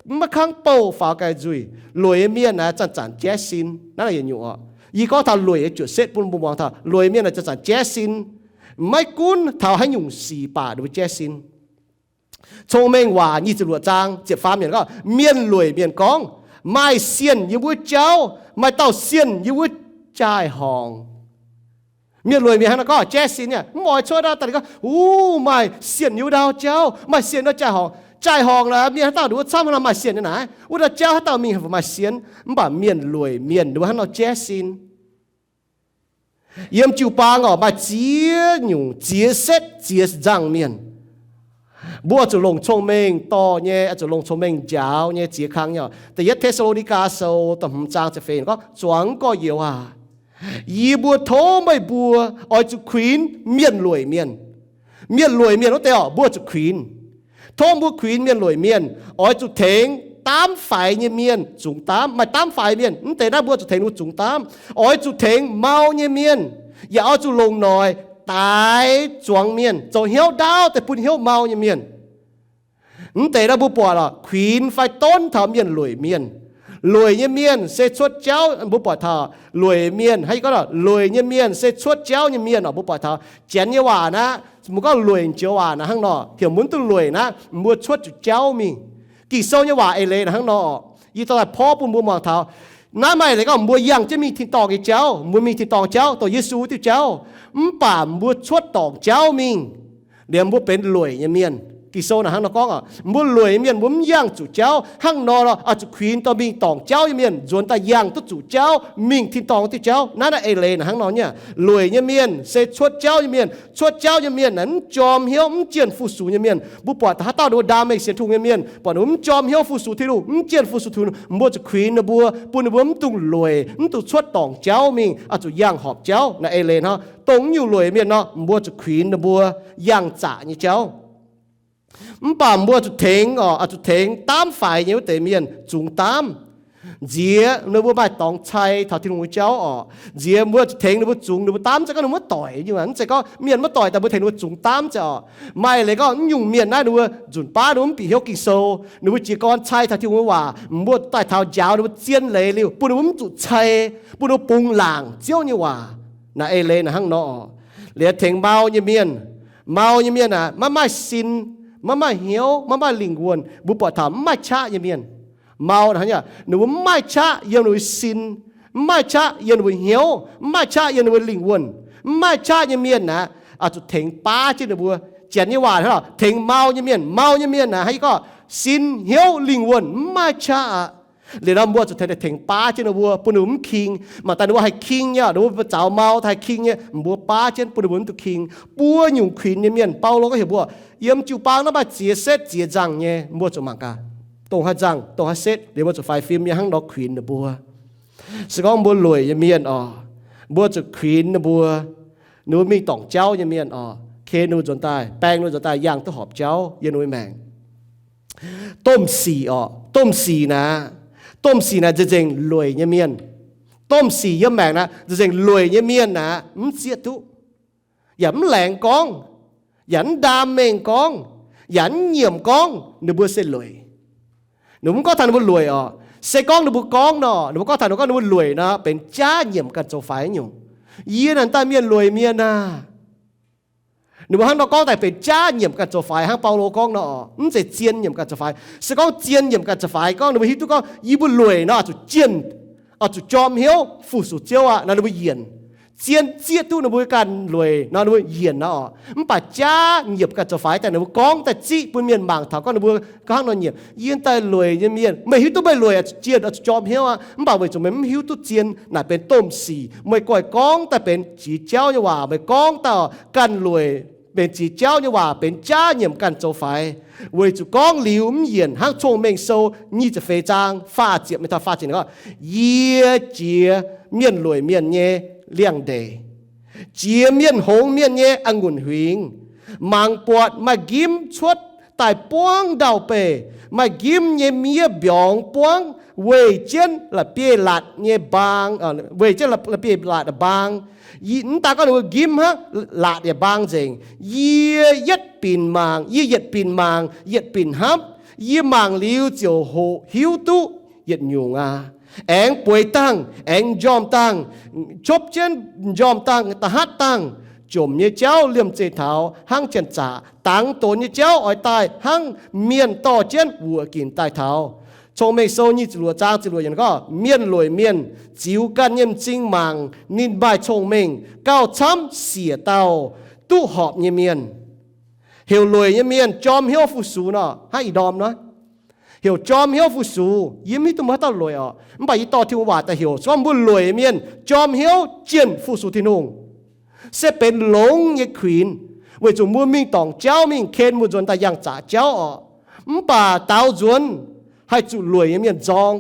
maiv kangv bouh faaux ganh nzuih. Lueic nyei mienh aqv, zanc-zanc jaiv sin. Naaiv yietc nyungc oc, yie gorngv taux lueic nyei juoqc setv bun mbuo muangx taux lueic mienh aqv, zanc-zanc jaiv sin. Maiv gunv taux haaix nyungc sic baac ninh mbuo jaiv sin. Cong-Mengh Waac nyic ziepc luoqc zaang ziepc faam yiemc gorngv, mienh lueic mienh gorngv, maaih sienh yiem wuov jauv, maaih dauh sienh yiem wuov jaai-horngc. Mienh lueic mienh hnangv nor gorngv jaiv sin nyei, mv oix cuotv daaih daaih gorngv, uv, maaih sienh yiem wuov ndau jauv, maaih sienh wuov jaai-horngc. Jaai-horngc naaic mienh haaix dauh nduov camv hnangv nor maaih sienh nyei naaic? Wuov ndau jauv haaix dauh mingh maaih sienh? Mv baac mienh lueic mienh nduov hnangv nor jaiv sin. Yiem jiu-baang oc, maaih ziex nyungc ziex setv ziex nzangc mienh. Mbuo oix zuqc longc cong-mengh dorh nyei, oix zuqc longc cong-mengh njaaux nyei ziex kang nyei oc. Da'yietv Te^saa^lo^ni^gaa Sou da'hmz zaang ziepc feix gorngv, zuangx gorx-youz aac, yie mbuo tov meih mbuo oix zuqc kuinx mienh lueic mienh. Mienh lueic mienh wuov deix oc, mbuo zuqc kuinx. Tov mbuo kuinx mienh lueic mienh, oix zuqc tengx daamv faix nyei mienh zungx daamv. Maaih daamv faix mienh, mv deix naaiv mbuo zuqc tengx ninh mbuo zungx daamv. Oix zuqc tengx mau nyei mienh, yaac oix zuqc longc noic daix zuangx mienh, zoux hnyouv ndaauv deix bun hnyouv mau nyei mienh. Mv deix nor mbuo buatc oc, kuinx fai donv taux mienh lueic mienh. Lueic nyei mienh se cuotv jauv, mbuo buatc taux lueic mienh, hnangv gorngv lueic nyei mienh se cuotv jauv nyei mienh oc. Mbuo buatc taux Janx nyei waac naaiv, mbuo gorngv lueic joux waac naaiv hnangv nor, heuc mbuo duqv lueic naaiv, mbuo cuotv zuqc jauv mingh. Ging-Sou nyei waac eix leiz naaiv hnangv nor oc. Yie dorh daaih porv bun mbuo muangx taux, naaiv maaih eix leiz gorngv mbuo yangh jienv mingh tin-dorngh nyei jauv, mbuo mingh tin-dorngh jauv, dongh Yesu diuh jauv, mv baac mbuo cuotv dorngc jauv mingh, liemh mbuo benx lueic nyei mienh. Ging-Sou naaiv hnangv nor gorngv oc, mbuo lueic nyei mienh mbuo mv yangh zuqc jauv. Hnangv nor, oix zuqc kuinx dorh mingh dorngc jauv nyei mienh nzuonx daaih yangh duqv zuqc jauv, mingh tin-dorngh diuh jauv. Naaiv naaiv eix leiz naaiv hnangv nor nyei. Lueic nyei mienh se cuotv jauv nyei mienh. Cuotv jauv nyei mienh naaiv mv jorm hnyouv, mv jienh fu-sux nyei mienh. Mbuo buatc haaix dauh ninh mbuo ndaam mengh sienx Tin-Hungh nyei mienh, buatc ninh mbuo mv jorm hnyouv fu-sux Tin-Hungh, mv jienh fu-sux Tin-Hungh, mbuo zuqc kuinx ninh mbuo, bun ninh mbuo mv dungx lueic, mv dungx cuotv dorngc jauv mingh, oix zuqc yangh horpc jauv. Naaiv eix leiz hnangv, dongh nyungc lueic mienh nor, mbuo zuqc kuinx ninh mbuo yangh zaqc nyei jauv. Mv baac mbuo zuqc tengx oc, oix zuqc tengx daamv faix nyei wuov deix mienh zungx daamv. Nziex ninh mbuo maaih dorngx cai taux Tin-Hungh nyei jauv oc. Nziex mbuo zuqc tengx ninh mbuo zungx, ninh mbuo daamv za'gengh ninh mbuo doic nyei. Mv zeiz gorngv mienh maiv doic daaih mbuo tengx ninh mbuo zungx daamv zeiz oc. Maaih leiz gorngv nyungc mienh naaiv ninh mbuo nzunc baav ninh mbuo mv bieqc hnyouv Ging-Sou, ninh mbuo jiez gorn cai taux Tin-Hungh nyei waac, mbuo daaih taux njaaux ninh mbuo zien leiz liuz, bun ninh mbuo mv zuqc cai, bun ninh mbuo bungx laangc Ziouv nyei waac. Naaiv eix leiz naaiv hnangv nor oc. Liuz tengx mau nyei mienh, mau nyei mienh aah, maiv maaih sin, maiv maaih hnyouv, maiv maaih lingh wuonh, mbuo buatc taux mv maaih qaqv nyei mienh. Mau hnangv, ninh mbuo mv maaih qaqv yiem ninh mbuo sin, mv maaih qaqv yiem ninh mbuo hnyouv, mv maaih qaqv yiem ninh mbuo lingh wuonh. Mv maaih qaqv nyei mienh aah, oix zuqc tengx baav jienv ninh mbuo. Janx nyei waac hnangv, tengx mau nyei mienh. Mau nyei mienh aah, hnangv gorngv sin, hnyouv, lingh wuonh mv maaih qaqv aqv. Liuz nor mbuo zuqc tengx, tengx baav jienv ninh mbuo, bun ninh mbuo mv king. Mangc daaih ninh mbuo haih king nyei, ninh mbuo zaux mau haih king nyei, mbuo baav jienv bun ninh mbuo mv duqv king. Buo nyungc kuinx nyei mienh, Baulo gorngv heuc mbuo, yiem jiu-baang naaiv maaih ziex setv ziex nzangc nyei, mbuo zuqc mangc gaax, dongh haaix nzangc, dongh haaix setv, liuz mbuo zuqc faix fim nyei hnangv nor kuinx ninh mbuo. Se gorngv mbuo lueic nyei mienh oc, mbuo zuqc kuinx ninh mbuo, ninh mbuo mingh dorngc jauv nyei mienh oc, ken ninh mbuo nzuonx daaih, baeng ninh mbuo nzuonx daaih yangh duqv horpc jauv yiem ninh mbuo maengc. Domh sic oc, domh sic naaiv, domh sic naaiv nzengc-nzengc lueic nyei mienh. Domh sic yiem maengc naaiv nzengc-nzengc lueic nyei mienh naaiv mv zieqv duqv, yaac mv laengz gorngv, yaac mv ndaam mengh gorngv, yaac mv nyiemc gorngv ninh mbuo se lueic. Ninh mbuo mv gorngv taux ninh mbuo lueic oc. Se gorngv ninh mbuo gorngv nor, ninh mbuo gorngv taux ninh mbuo gorngv ninh mbuo lueic nor, benx jaav nyiemc ganh zoux faix nyungc. Yie naaic daaih mienh lueic mienh aah. Ninh mbuo hnangv nor gorngv daaih benx jaav nyiemc ganh zoux faix hnangv Baulo gorngv nor, mv zeiz zien nyiemc ganh zoux faix. Se gorngv zien nyiemc ganh zoux faix gorngv ninh mbuo hiuv duqv gorngv yie mbuo lueic nor oix zuqc jienh, oix zuqc jorm hnyouv fu-sux Ziouv aqv nor ninh mbuo yienc. Zien zieqv duqv ninh mbuo ganh lueic nor ninh mbuo yienc nor oc. Mv baac jaav nyiemc ganh zoux faix daaih ninh mbuo gorngv daaih ziqv bun mienh mangc taux gorngv ninh mbuo hnangv nor nyiemc. Yie daaih lueic nyei mienh, meih hiuv duqv meih lueic oix zuqc jienh, oix zuqc jorm hnyouv aqv. Mv baac weic zuqc meih mv hiuv duqv zien naaic benx domh sic, meih goiv gorngv daaih benx jiex jauv nyei waac, meih gorngv daaih ganh lueic benx jiex jauv nyei waac, benx jaav nyiemc ganh zoux faix. Weic zuqc gorngv liuz mv yienc, hnangv Cong-Mengh Sou nyic ziepc feix zaang faah ziepc mingh taux faah ziepc gorngv, yie jiex mienh lueic mienh nyei liangx-ndeic, jiex mienh hngongx mienh nyei a'ngunc huingx. Mangc buatc maaih nqimv cuotv daaih buangv ndau-beih, maaih nqimv nyei miev mbiorngz buangv, weih jienv la'bieiv-latc nyei mbaang, weih jienv la'bieiv-latc mbaang. Mv daan gorngv ninh mbuo nqimv hnangv, latc yaac mbaang nzengc. Yie yietv binc mangc, yie yietc binc mangc, yietc binc hnamv. Yie mangc liuz ziouc hoqc hiuv duqv yietc nyungc aqv. Aengx bueix dangh, aengx m'njormh dangh, copv jienv m'njormh dangh, da'hatv dangh. Jomc nyei jauv liemh zeih taux hnangv janx-zaqc. Dangx donx nyei jauv oix daaih hnangv mienh dorh jienv wuoqc ginc daaih taux. Cong-Mengh Sou nyic ziepc luoqc zaang ziepc luoqc yiemc gorngv, mienh lueic mienh ziux ganh nyei m'zing mangc ninh maaih cong-mengh, gauh camv siec dauh duqv horpc nyei mienh. Heuc lueic nyei mienh jorm hnyouv fu-sux nor, hnangv ih ndorm nor, heuc jorm hnyouv fu-sux. Yie mv hiuv duqv mbuo haaix dauh lueic oc, mv baac yie dorh Tin-Hungh waac daaih heuc se gorngv mbuo lueic mienh jorm hnyouv jienh fu-sux Tin-Hungh, se benx longx nyei kuinx, weic zuqc mbuo mingh dorngc jauv mingh, ken mbuo nzuonx daaih yangh zaqc jauv oc. Mv baac daaux nzuonx haih zuqc lueic nyei mienh nzorng,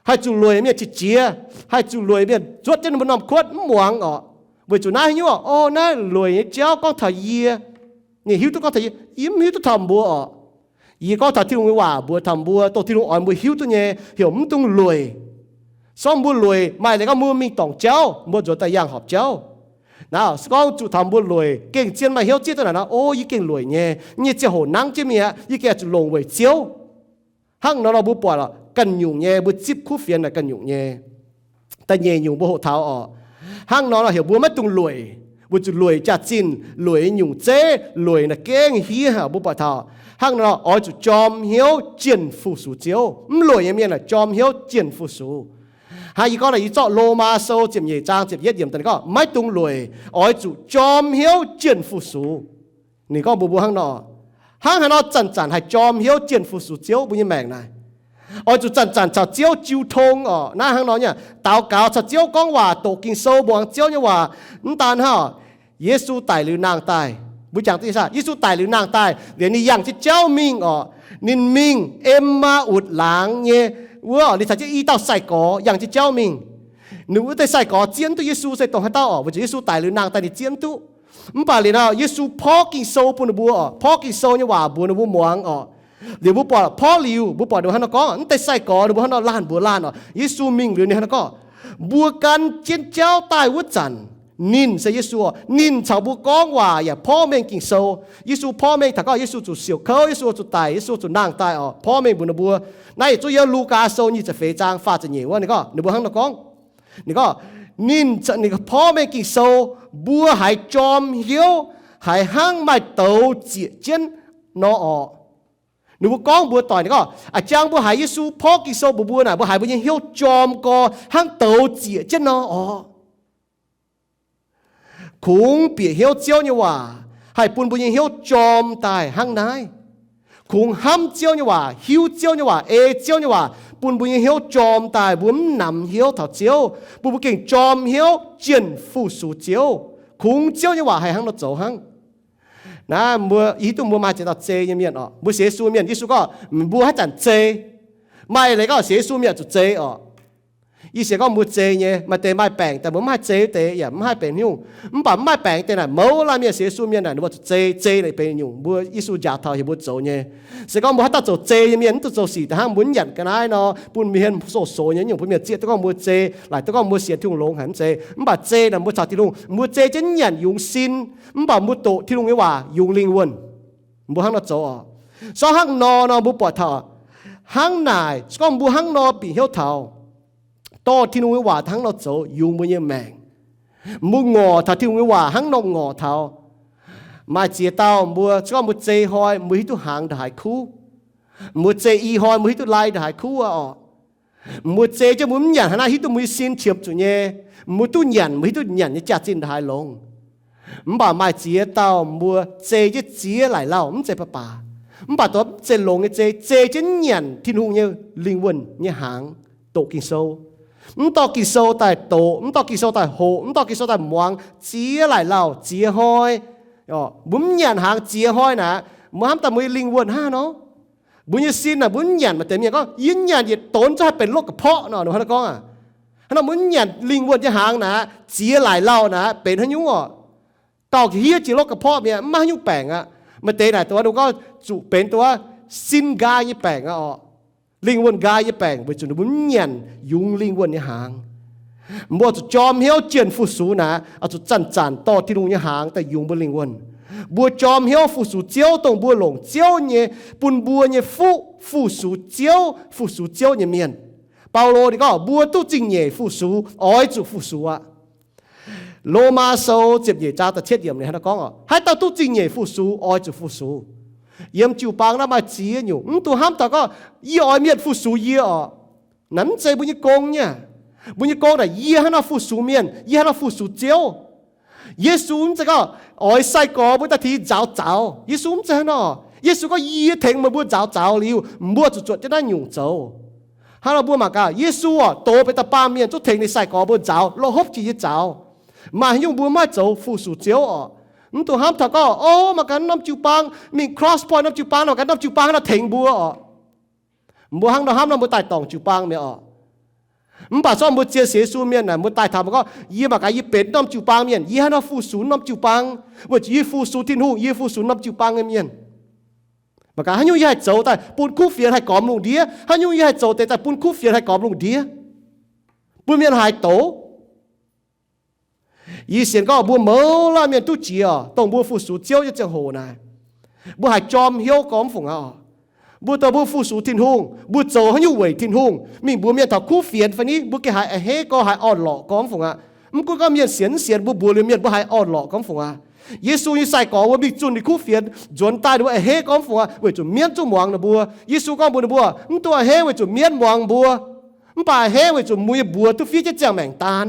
haih zuqc lueic mienh qiex jiez, haih zuqc lueic mienh zuotv jienv ninh mbuo norm kuotv mv muangx oc. Weic zuqc naaiv nyungc oc, o, naaiv lueic nyei jauv gorngv taux yie, ninh hiuv duqv gorngv taux yie, yie mv hiuv duqv taux mbuo oc. Yie gorngv taux Tin-Hungh nyei waac mbuox taux mbuo, dongh Tin-Hungh oix mbuo hiuv duqv nyei, heuc mv dungx lueic. Se gorngv mbuo lueic, maaih leiz gorngv mbuo mingh dorngc jauv, mbuo nzuonx daaih yangh horpc jauv. Naaiv se gorngv zuqc taux mbuo lueic gengh zien maaih hnyouv zieqv duqv naaic nor, o, yie gengh lueic nyei, nyei ziangh hoc nangv jienv mingh aqv, yie gengh zuqc longc weic Ziouv. Hnangv nor nor mbuo buatc ganh nyungc nyei, mbuo zipv kuv fienx naaic ganh nyungc nyei. Da'nyeic nyungc mbuo hoqc taux oc, hnangv nor nor heuc mbuo maiv dungx lueic, weic zuqc lueic jaax-zinh, lueic nyungc zeiv, lueic naaic gengh hiev haic. Mbuo buatc taux hnangv nor oix zuqc jorm hnyouv jienh fu-sux Ziouv. Mv lueic nyei mienh aah, jorm hnyouv jienh fu-sux. Hnangv yie gorngv naaic, yie zorqv Lomaa Sou ziepc nyeic zaang ziepc yietv yiemc daaih ninh gorngv, maiv dungx lueic, oix zuqc jorm hnyouv jienh fu-sux. Ninh gorngv mbuox mbuo hnangv nor. Hnangv haaix nor zanc-zanc haih jorm hnyouv jienh fu-sux Ziouv? Mbuo nyei maengc naaic oix zuqc zanc-zanc caux Ziouv jiu tong oc. Naaiv hnangv nor nyei, daux gaux caux Ziouv gorngv waac, doqc Ging-Sou, muangx Ziouv nyei waac. Mv daan hnangv, Yesu daic liuz nangh daaih, mbuo jangx duqv nyei saah? Yesu daic liuz nangh daaih liuz, ninh yangh jienv jauv mingh oc. Ninh mingh Em^maa^utc laangz nyei wuov, ninh caux jienv i dauh sai-gorx yangh jienv jauv mingh. Ninh wuov deix sai-gorx zieqv mv duqv Yesu se dongh haaix dauh oc, weic zuqc Yesu daic liuz nangh daaih ninh zieqv mv duqv. Mv baac liuz nor Yesu porv Ging-Sou bun ninh mbuo oc, porv Ging-Sou nyei waac mbuox ninh mbuo muangx oc. Liuz mbuo buatc porv liuz, mbuo buatc ninh mbuo hnangv nor gorngv, mv deix sai-gorx ninh mbuo hnangv nor laanh mbuox laanh oc, Yesu mingh liuz ninh hnangv nor gorngv, mbuo gan jienv jauv daaih wuov zanc, ninh se Yesu oc, ninh caux mbuo gorngv waac yaac porv mengh Ging-Sou. Yesu porv mengh taux gorngv Yesu zuqc siouc kouv, Yesu zuqc daic, Yesu zuqc nangh daaih oc, porv mengh mbuox ninh mbuo. Naaiv yietc zungv yiem Lugaa Sou nyic ziepc feix zaang faah ziepc nyeic wuov ninh gorngv, ninh mbuo hnangv nor gorngv. Ninh gorngv, ninh, ninh porv mengh Ging-Sou, mbuo haiz jorm hnyouv, haiz hnangv maaih douz zieqc jienv nor oc. Ninh mbuo gorngv mbuox doic ninh gorngv, a'jang mbuo haiz Yesu porv Ging-Sou mbuox mbuo naaic, mbuo haiz mbuo nyei hnyouv jorm gorx hnangv douz zieqc jienv nor oc. Kungx bieqc hnyouv Ziouv nyei waac haih bun mbuo nyei hnyouv jorm daaih hnangv naaiv. Kungx hnamv Ziouv nyei waac, hiuv Ziouv nyei waac, ei Ziouv nyei waac, bun mbuo nyei hnyouv jorm daaih, mbuo mv namx hnyouv taux Ziouv, bun mbuo gengh jorm hnyouv jienh fu-sux Ziouv. Kungx Ziouv nyei waac haih hnangv nor zoux hnangv. Naaiv mbuo, yie hiuv duqv mbuo maaih ziex dauh zei nyei mienh oc. Mbuo sienx Yesu mienh, Yesu gorngv mbuo haaix zanc zei? Maaih leiz gorngv sienx Yesu mienh zuqc zei oc. Yie sienx gorngv mbuo zei nyei. Maaih deix maaih baengc daaih mbuo mv haih zei wuov deix yaac mv haih benx nyungc. Mv baac mv maaih baengc deix naaic, mouz laanh mienh sienx Yesu mienh naaic, ninh mbuo zuqc zei, zei naaic benx nyungc mbuo Yesu njaaux taux heuc mbuo zoux nyei. Se gorngv mbuo haaix dauh zoux zei nyei mienh, mv duqv zoux sic daaih hnangv, mbuo nyanc ga'naaiv nor bun mienh soux-soux nyei nyungc, bun mienh zieqv duqv gorngv mbuo zei, laaic duqv gorngv mbuo sienx Tin-Hungh longx haic, mv zeiz. Mv baac zei naaic mbuo caux Tin-Hungh, mbuo zei jienv nyanc yungz sin, mv baac mbuo doqc Tin-Hungh nyei waac yungz lingh wuonh. Mbuo hnangv nor zoux oc. Se hnangv nor nor mbuo buatc taux hnangv naaic, se gorngv mbuo hnangv nor bieqc hnyouv taux, dorh Tin-Hungh nyei waac hnangv nor zoux yungz mbuo nyei maengc. Mbuo ngorc taux Tin-Hungh nyei waac hnangv nor ngorc taux. Maaih ziex dauh mbuo, se gorngv mbuo zei hnoi, mbuo hiuv duqv hnaangx ndongc haaix kuv. Mbuo zei i hnoi, mbuo hiuv duqv lai ndongc haaix kuv aqv oc. Mbuo zei jienv mbuo mv nyanc haaix nor hiuv duqv mbuo nyei sin qiemx zuqc nyei. Mbuo duqv nyanc, mbuo hiuv duqv nyanc nyei jaax-zinh ndongc haaix longx. Mv baac maaih ziex dauh mbuo zei jienv ziex laaic lauh, mv zeiz baac baac, mv baac dongh mv zeiz longx nyei zei, zei jienv nyanc Tin-Hungh nyei lingh wuonh nyei hnaangx, doqc Ging-Sou. Mv dorh Ging-Sou daaih doqc, mv dorh Ging-Sou daaih hoqc, mv dorh Ging-Sou daaih muangx ziex laaic lauh ziex hnoi. Mbuo mv nyanc hnaangx ziex hnoi naaic, mbuo hnamv daaih mbuo nyei lingh wuonh hnangv haaix nor? Mbuo nyei sin naaic, mbuo mv nyanc, maaih deix mienh gorngv, yie nyanc yietc donx zungv haih benx lotv ga'porqv nor, hnangv nor gorngv aqv. Hnangv nor mbuo mv nyanc lingh wuonh nyei hnaangx naaic, ziex laaic lauh naaic benx haaix nyungc oc? Gauh hiev jiex lotv ga'porqv mi'aqv, mv maaih haaix nyungc baengc aqv. Maaih deix naaic dongh wuov gorngv zuqc benx dongh wuov sin nqaai nyei baengc aqv oc. Lingh wuonh nqaai nyei baengc weic zuqc ninh mbuo mv nyanc yungz lingh wuonh nyei hnaangx. Mbuo zuqc jorm hnyouv jienh fu-sux naaic, oix zuqc zanc-zanc dorh Tin-Hungh nyei hnaangx daaih yungz mbuo lingh wuonh. Mbuo jorm hnyouv fu-sux Ziouv, dongh mbuo longc Ziouv nyei, bun mbuo nyei fuqv fu-sux Ziouv, fu-sux Ziouv nyei mienh. Baulo ninh gorngv mbuo duqv zingh nyeic fu-sux, oix zuqc fu-sux aqv. Lomaa Sou ziepc nyeic zaang da'cietv yiemc ninh hnangv naaiv gorngv oc, haaix dauh duqv zingh nyeic fu-sux oix zuqc fu-sux. Yiem jiu-baang naaiv maaih ziex nyungc, mv dungx hnamv taux gorngv yie oix mienh fu-sux yie oc. Naaiv mv zeiz mbuo nyei gong nyei. Mbuo nyei gong naaic yie hnangv nor fu-sux mienh, yie hnangv nor fu-sux Ziouv. Yesu mv zeiz gorngv oix sai-gorx mbuo daaih tengx yie nzaaux zaux. Yesu mv zeiz hnangv nor. Yesu gorngv yie tengx meih mbuo nzaaux zaux liuz, mbuo zuqc zuotc jienv naaiv nyungc zoux. Hnangv nor mbuo mangc gaax, Yesu oc, doz benx da'baamh mienh zungv tengx ninh sai-gorx mbuo nzaaux, lorh hopv jiex nyei zaux. Maaih haaix nyungc mbuo mv haih zoux fu-sux Ziouv oc. Mv dungx hnamv taux gorngv, o, mangc gaax norm jiu-baang, mingh Cross Point norm jiu-baang, mangc gaax norm jiuc-baang nor tengx mbuo oc. Mbuo hnangv nor hnamv nor mbuo daaih dorngc jiu-baang mi'aqv oc. Mv baac zorqv mbuo zien sienx Yesu mienh naaic, mbuo daaih taux mbuo gorngv, yie mangc gaax yie benx norm jiu-baang mienh, yie hnangv nor fu-sux norm jiu-baang, weic zuqc yie fu-sux Tin-Hungh, yie fu-sux norm jiu-baang nyei mienh. Mangc gaax haaix nyungc yie haih zoux daaih bun kuv fienx haih gormx lungh ndiev, haaix nyungc yie haih zoux deix daaih bun kuv fienx haih gormx lungh ndiev, bun mienh haaix douz. Yie sienx gorngv mbuo mouz laanh mienh duqv jiex oc, dongh mbuo fu-sux Ziouv nyei ziangh hoc naaic, mbuo haiz jorm hnyouv gorngv fungc aqv oc. Mbuo dongh mbuo fu-sux Tin-Hungh, mbuo zoux haaix nyungc weic Tin-Hungh, mingh mbuox mienh taux kuv fienx fai ni, mbuo gengh haiz a'hneiv gorngv, haiz orn-lorqc gorngv fungc aqv. Mv gunv gorngv mienh sienx mv sienx, mbuo mbuox liuz mienh mbuo haiz orn-lorqc gorngv fungc aqv. Yesu nyei sai-gorx wuov mingh zunh ninh kuv fienx, nzuonx daaih ninh mbuo a'hneiv gorngv fungc aqv, weic zuqc mienv zungv muangx ninh mbuo. Yesu gorngv mbuox ninh mbuo, mv dungx a'hneiv weic zuqc mienv muangx mbuo, mv baac a'hneiv weic zuqc mbuo nyei mbuox duqv fiev jienv ziangh maengc daan.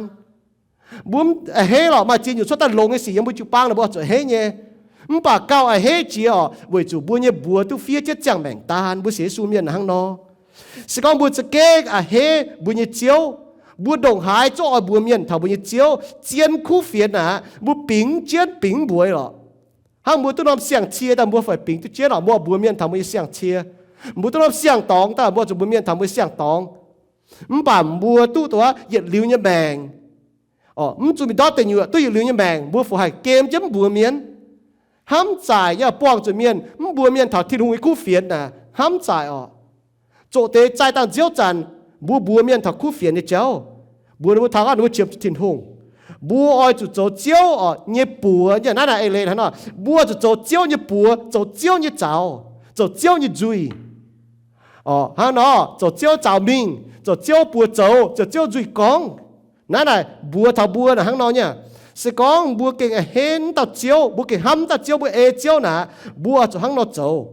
Mbuo a'hneiv lorqc, maaih ziex nyungc cuotv daaih longx nyei sic yiem mbuo jiu-baang naaic mbuo zuqc a'hneiv nyei. Mv baac gauh a'hneiv jiex oc, weic zuqc mbuo nyei mbuox duqv fiev jienv ziangh maengc daan. Mbuo sienx Yesu mienh hnangv nor. Se gorngv mbuo za'gengh a'hneiv mbuo nyei Ziouv, mbuo ndongc haaix zungv oix mbuox mienh taux mbuo nyei Ziouv, zien kuv fienx aqv, mbuo bingx jienv bingx mbuox lorqc. Hnangv mbuo duqv norm siang-cie daaih, mbuo fai bingx duqv jienv oc, mbuo mbuox mienh taux mbuo nyei siang-cie. Mbuo duqv norm siang-dorngx daaih, mbuo zuqc mbuox mienh taux mbuo siang-dorngx. Mv baac mbuo duqv yietc liuz nyei maengc, mv zuqc mingh ndortv deic nyuoqc, duqv yietc liuz nyei maengc, mbuo fungc haih gemh jienv mv mbuox mienh? Hnamv zaaic nyei, buangh zuqc mienh, mv mbuox mienh taux Tin-Hungh nyei kuv fienx naaic, hnamv zaaic oc. Zoqc deix zaih dangh nziouv zanc, mbuo mbuox mienh taux kuv fienx nyei jauv, mbuox ninh mbuo taux gorngv ninh mbuo qiemx zuqc Tin-Hungh. Mbuo oix zuqc zoux Ziouv oc nyei buoz. Naaiv naaic eix leiz hnangv nor, mbuo zuqc zoux Ziouv nyei buoz, zoux Ziouv nyei zaux, zoux Ziouv nyei nzuih. Hnangv nor, zoux Ziouv zaux mingh, zoux Ziouv buoz zoux, zoux Ziouv nzuih gorngv. Naaiv naaic mbuox taux mbuo naaic hnangv nor nyei. Se gorngv mbuo gengh a'hneiv dauh Ziouv, mbuo gengh hnamv dauh Ziouv, mbuo ei Ziouv naaic, mbuo zuqc hnangv nor zoux.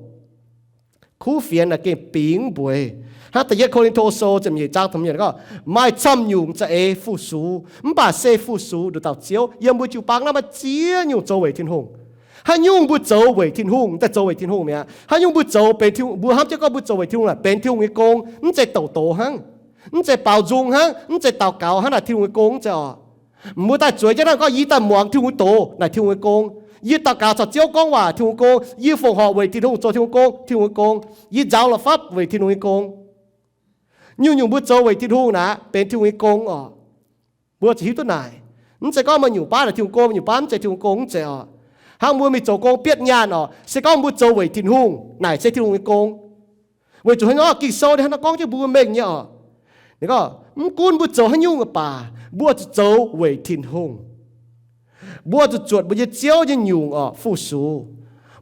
Kuv fienx naaic gengh bingx mbuox. Hnangv Da'yietv Ko^lin^to Sou ziepc nyeic zaang ziepc nyeic gorngv, maaih camv nyungc za'eix fu-sux, mv baac se fu-sux nduqc dauh Ziouv. Yiem mbuo jiu-baang naaiv maaih ziex nyungc zoux weic Tin-Hungh. Haaix nyungc mbuo zoux weic Tin-Hungh, daaih zoux weic Tin-Hungh mi'aqv. Haaix nyungc mbuo zoux benx Tin-Hungh, mbuo hnamv jienv gorngv mbuo zoux weic Tin-Hungh naaic benx Tin-Hungh nyei gong, mv zeiz douc doz hnangv, mv zeiz daux gaux hnangv naaic Tin-Hungh nyei gong, mv zeiz oc. Mbuo daaih zueiz jienv naaiv gorngv, yie daaih muangx Tin-Hungh nyei doz naaic Tin-Hungh nyei gong. Yie daux gaux caux Ziouv gorngv waac Tin-Hungh nyei gong. Yie fongc horc weic Tin-Hungh zoux Tin-Hungh gong, Tin-Hungh nyei gong. Yie nzaaux la'fapv weic Tin-Hungh nyei gong. Nyungc-nyungc mbuo zoux weic Tin-Hungh naaic benx Tin-Hungh nyei gong oc. Mbuo zuqc hiuv duqv naaic. Mv zeiz gorngv maaih nyungc baav naaic Tin-Hungh gong, maaih nyungc baav mv zeiz Tin-Hungh gong, mv zeiz oc. Hnangv mbuo mingh zoux gong bietv nyaanh oc, se gorngv mbuo zoux weic Tin-Hungh naaic se Tin-Hungh nyei gong. Weic zuqc hnangv nor Ging-Sou ninh hnangv nor gorngv jienv mbuo mengh nyei oc. Ninh gorngv mv gunv mbuo zoux haaix nyungc baac mbuo zuqc zoux weic Tin-Hungh. Mbuo zuqc zuotc mbuo nyei Ziouv nyei nyungc oc fu-sux.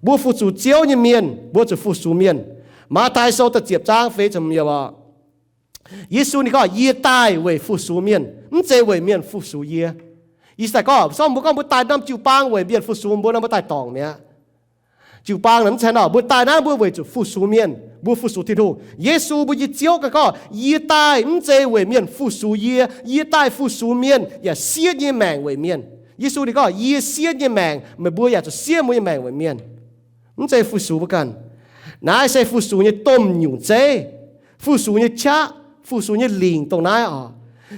Mbuo fu-sux Ziouv nyei mienh, mbuo zuqc fu-sux mienh. Matv^tai Sou da'ziepc zaang feix ziepc hmz yiemc oc, Yesu ninh gorngv, yie daaih weic fu-sux mienh, mv zeiz weic mienh fu-sux yie. Yie daaih gorngv, se gorngv mbuo gorngv mbuo daaih norm jiu-baang weic mienh fu-sux mbuo nor, mbuo daaih dorngc mi'aqv. Jiu-baang naaic mv zeiz nor, mbuo daaih naaiv mbuo weic zuqc fu-sux mienh, mbuo fu-sux Tin-Hungh. Yesu mbuo nyei Ziouv ganh gorngv, yie daaih mv zeiz weic mienh fu-sux yie, yie daaih fu-sux mienh yaac siev nyei maengc weic mienh. Yesu ninh gorngv, yie siev nyei maengc, meih mbuo yaac zuqc siev mbuo nyei maengc weic mienh. Mv zeiz fu-sux mbuo ganh. Naaiv se fu-sux nyei domh nyungc zeiv, fu-sux nyei qaqv, fu-sux nyei lingc dongh naaiv oc.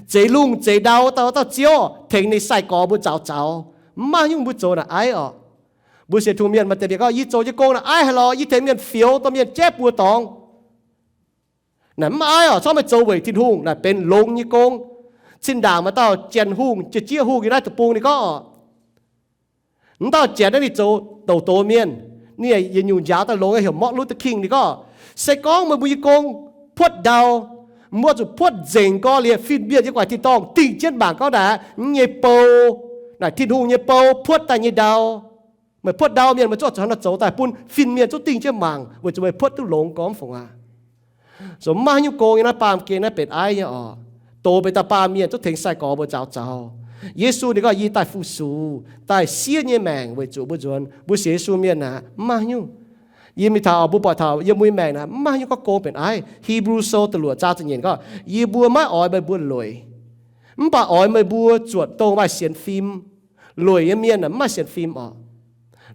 Zeix lungh zeix ndau dauh dauh Ziouv tengx ninh sai-gorx mbuo nzaaux zaux. Mv maaih nyungc mbuo zoux naaic aiv oc. Mbuo sienx Tin-Hungh mienh maaih deix mienh gorngv, yie zoux nyei gong naaic aiv haic lorqc, yie tengx mienh fioux dongh mienh jaiv buoz dorngx. Naaic mv aiv oc, corc meih zoux weic Tin-Hungh naaic benx longx nyei gong. Zinh ndaangc maaih dauh Janx hungh, jiex jieqv hungh yiem naaiv deic-bung ninh gorngv oc, mv dauh Janx naaiv ninh zoux douc doz mienh, ninh yietc nyungc njaaux daaih longx heuc Martin Luther King. Ninh gorngv, se gorngv meih mbuo nyei gong puotv ndau, mbuo zuqc puotv nzengc gorx-lienh fin-mienh nyei gu'nguaaic tin-dorngh dingh jienv mangc gorngv naaic mv nyei bou, naaic Tin-Hungh nyei bou puotv daaih nyei ndau. Meih puotv ndau mienh, meih zungv zuqc hnangv nor zoux daaih bun fin-mienh zungv dingh jienv mangc weic zuqc meih puotv duqv longx gormx fungc aqv. Zoux mv maaih haaix nyungc gong nyei naaiv baamh gen naaiv benx aiv nyei oc. Doz benx dauh baamh mienh zungv tengx sai-gorx mbuo nzaaux zaux. Yesu ninh gorngv, yie daaih fu-sux, daaih siev nyei maengc weic zuqc mbuo nzuonx. Mbuo sienx Yesu mienh aqv, mv maaih haaix nyungc. Yie mingh taux oc, mbuo buatc taux yiem mbuo nyei maengc naaic mv maaih haaix nyungc gorngv gong benx aiv. Hipv^lu Sou da'luoqc zaang ziepc nyeic gorngv, yie mbuo maiv oix meih mbuo lueic, mv baac oix meih mbuo zuotc dongh maaih sienx fim. Lueic nyei mienh mv maaih sienx fim oc.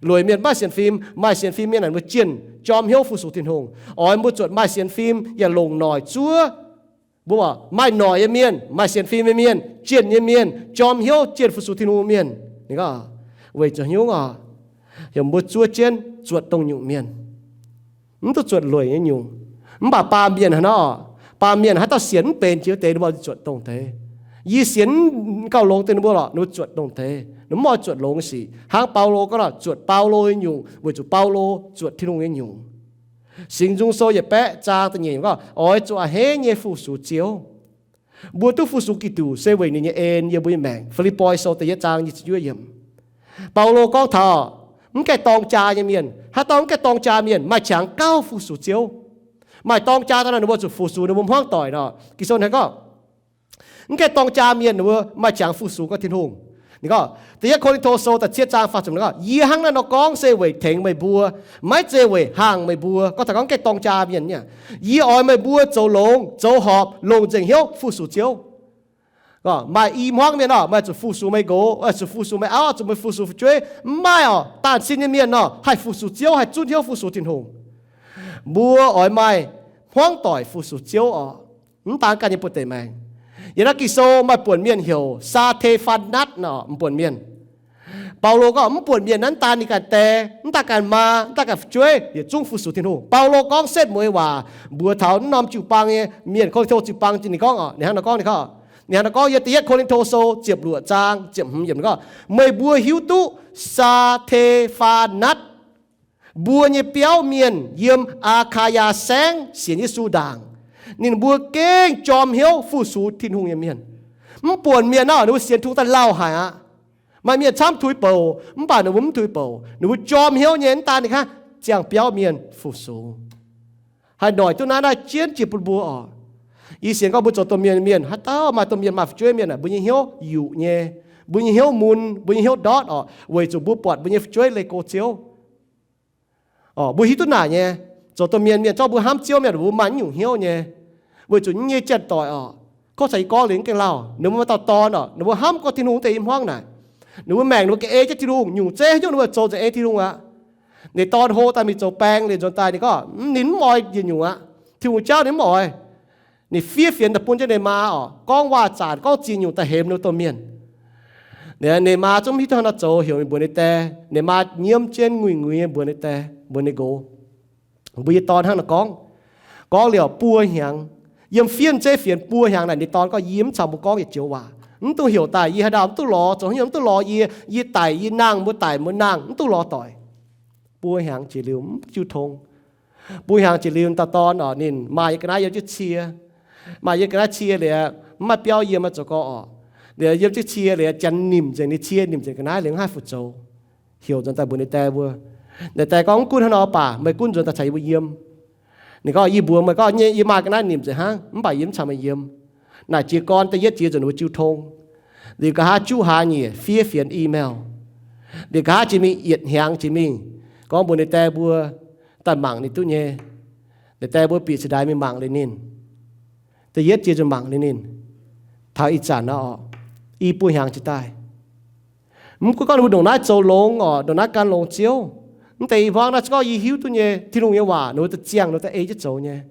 Lueic mienh mv maaih sienx fim. Maaih sienx fim mienh naaic mbuo jienh jorm hnyouv fu-sux Tin-Hungh. Oix mbuo zuotc maaih sienx fim yaac longc noic zuov. Mbuo maaih noic nyei mienh, maaih sienx fim nyei mienh, jienh nyei mienh, jorm hnyouv jienh fu-sux Tin-Hungh mienh. Ninh gorngv, weic zuqc haaix nyungc oc? Heuc mbuo zuov jienv zuotc dongh nyungc mienh, mv duqv zuotc lueic nyei nyungc. Mv baac baamh mienh haaix nor? Baamh mienh haaix dauh sienx mv benx jiex deix, ninh mbuo zuotc dongh deix. Yie sienx gauh longx deix ninh mbuo lorqc, ninh mbuo zuotc dongh deix. Ninh mv oix zuotc longx sic. Hnangv Baulo gorngv nor, zuotc Baulo nyei nyungc weic zuqc Baulo zuotc Tin-Hungh nyei nyungc. Singx Nzung Sou yietc baeqv zaang da'nyeic gorngv, oix zuqc a'hneiv nyei fu-sux Ziouv. Mbuo duqv fu-sux Giduc se weic ninh nyei en yiem mbuo nyei maengc. Fi^lipv^poi Sou da'yietv zaang nyic ziepc juov yiemc. Baulo gorngv taux mv gaengh dorng jaa nyei mienh. Haaix dauh mv gaengh dorng jaa mienh maaih qangx gauh fu-sux Ziouv. Maaih dorng jaa daaih nor, ninh mbuo zuqc fu-sux ninh mbuo hmuangv doic nor. Ging-Sou hnangv gorngv, mv gaengh dorng jaa mienh ninh mbuo maaih qangx fu-sux gorngv Tin-Hungh. Ninh gorngv, Da'yietv Ko^lin^to Sou da'cietv zaang faah ziepc gorngv, yie hnangv naaiv nor gorngv se weic tengx meih mbuo, maiv zeiz weic hnaangx meih mbuo. Gorngv taux gorngv gaengh dorng jaa mienh nyei. Yie oix meih mbuo zoux longx, zoux horpc, longc nzengc hnyouv fu-sux Ziouv. Maaih i hmuangv mienh orqc, meih zuqc fu-sux meih nqox, zuqc fu-sux meih auv, zuqc meih fu-sux fu'jueiv. Mv maaih orqc, daanh sin nyei mienh nor haih fu-sux Ziouv, haih zunv hnyouv fu-sux Tin-Hungh. Mbuo oix maaih hmuangv doic fu-sux Ziouv orqc. Mv daan ganh nyei buoz-deic maengx. Yiem naaiv Ging-Sou maaih buonc mienh heuc Saa^te^faa^natv nor, m'buonc mienh. Baulo gorngv mv buonc mienh naaiv, mv daan ninh ganh die, mv daan ganh maa, mv daan ganh fu'jueiv yietc zungv fu-sux Tin-Hungh. Baulo gorngv setv mueiz waac mbuox taux mv norm jiu-baang nyei mienh, Ko^lin^to jiu-baang, ninh gorngv orqc, ninh hnangv nor gorngv, ninh hnangv nor gorngv yiem Da'yietv Ko^lin^to Sou ziepc luoqc zaang ziepc hmz yiemc gorngv, meih mbuo hiuv duqv Saa^te^faa^natv mbuo nyei biauv mienh yiem Aa^kaa^yaa Saengv sienx Yesu ndaangc, ninh mbuo gengh jorm hnyouv fu-sux Tin-Hungh nyei mienh. Mv buonc mienh nor, ninh mbuo sienx Tin-Hungh daaih lauh haic aqv. Maaih mienh camv tuix bouc, mv baac ninh mbuo mv tuix bouc. Ninh mbuo jorm hnyouv nyei, mv daan ninh hnangv, ziangh biauv mienh fu-sux. Haih noic duqv naaiv, naaiv jienv jiex bun mbuo orqc. Yie sienx gorngv mbuo zoux domh mienh, mienh haaix dauh maaih domh mienh, maaih fu'jueiv mienh aah, mbuo nyei hnyouv yuqc nyei, mbuo nyei hnyouv mun, mbuo nyei hnyouv ndortv orqc, weic zuqc mbuo buatc mbuo nyei fu'jueiv leih go Ziouv. Mbuo hiuv duqv naaic nyei, zoux domh mienh, mienh zorqv mbuo hnamv Ziouv mienh, mbuo maaih naaiv nyungc hnyouv nyei. Weic zuqc nyei janx-doic orqc, kov caux yie gorngv liuz mv gaengh lauh, ninh mbuo maaih dauh dorn orqc, ninh mbuo hnamv gorngv Tin-Hungh deix i hmuangv naaic. Ninh mbuo maengc ninh mbuo ga'ei jienv Tin-Hungh, nyungc zeiv haaix nyungc ninh mbuo zoux nzengc ei Tin-Hungh aqv. Ninh dorn hlo daaih mingh zoux baeng liuz nzuonx daaih ninh gorngv ninh mv oix yietc nyungc aqv. Tin-Hungh jauv ninh mv oix. Ninh fiev fienx daaih bun jienv ninh maa orqc, gorngv waac-zaanc, gorngv ziex nyungc daaih hemx ninh domh mienh. Ninh maa zungv mv hiuv duqv hnangv nor zoux, heuc mingh mbuox ninh die. Ninh maa nyiemv jienv nguiz-nguiz nyei mbuox ninh die, mbuox ninh nqox, mbuo nyei dorn hnangv naaiv gorngv. Gorngv liuz buo hnyangx, yiem fiev zeiv fienx buo hnyangx naaic, ninh dorn gorngv, yie mv caux mbuo gorngv yietc joux waac. Mv dungx heuc daaih yie haaix dauh, mv duqv lorz, zoux haaix nyungc mv duqv lorz yie. Yie daic yie nangh, mbuo daic mbuo nangh, mv duqv lorz doic. Buo hnyangx jiex liuz mv jiu tong. Buo hnyangx jiex liuz dauh dorn orqc, ninh maaih yiem ga'naaiv yiem jienv cie. Maaih yiem ga'naaiv cie liuz, mv maaih biauv yiem, maaih zoux gorx orqc. Liuz yiem jienv cie liuz, janx nimc nzengc ninh cie, nimc nzengc ga'naaiv liuz mv haih fu-zoux. Heuc nzuonx daaih mbuox ninh die mbuo. Ninh die gorngv, mv gunv hnangv nor baac meih gunv nzuonx daaih caux yie mbuo yiem. Ninh gorngv, yie mbuox meih gorngv, yie maaih ga'naaiv nimc nzengc hnangv, mv baac yie mv caux meih yiem. Naaic jiez gorn da'yietv jiex nzunc ninh mbuo jiu tong. Liuz nqa'haav juqv haa nyeic fiev fienx email. Liuz nqa'haav jiex mingh yietc hnyangx jiex mingh, gorngv mbuox ninh die mbuo daaih mangc ninh duqv nyei. Ninh die mbuo bieqc cingx daaih mingh mangc liuz ninh. Da'yietv jiex nzunc mangc liuz ninh. Taux ih zanc naaiv orqc, i buo hnyangx jiex daaih, mv gunv gorngv ninh mbuo ndongc naaiv zoux longx orqc, ndongc naaiv gan longx Ziouv, mv deix i hmuangv naaiv gorngv yie hiuv duqv nyei Tin-Hungh nyei waac, ninh mbuo daaih ziangh, ninh mbuo daaih ei jienv zoux nyei.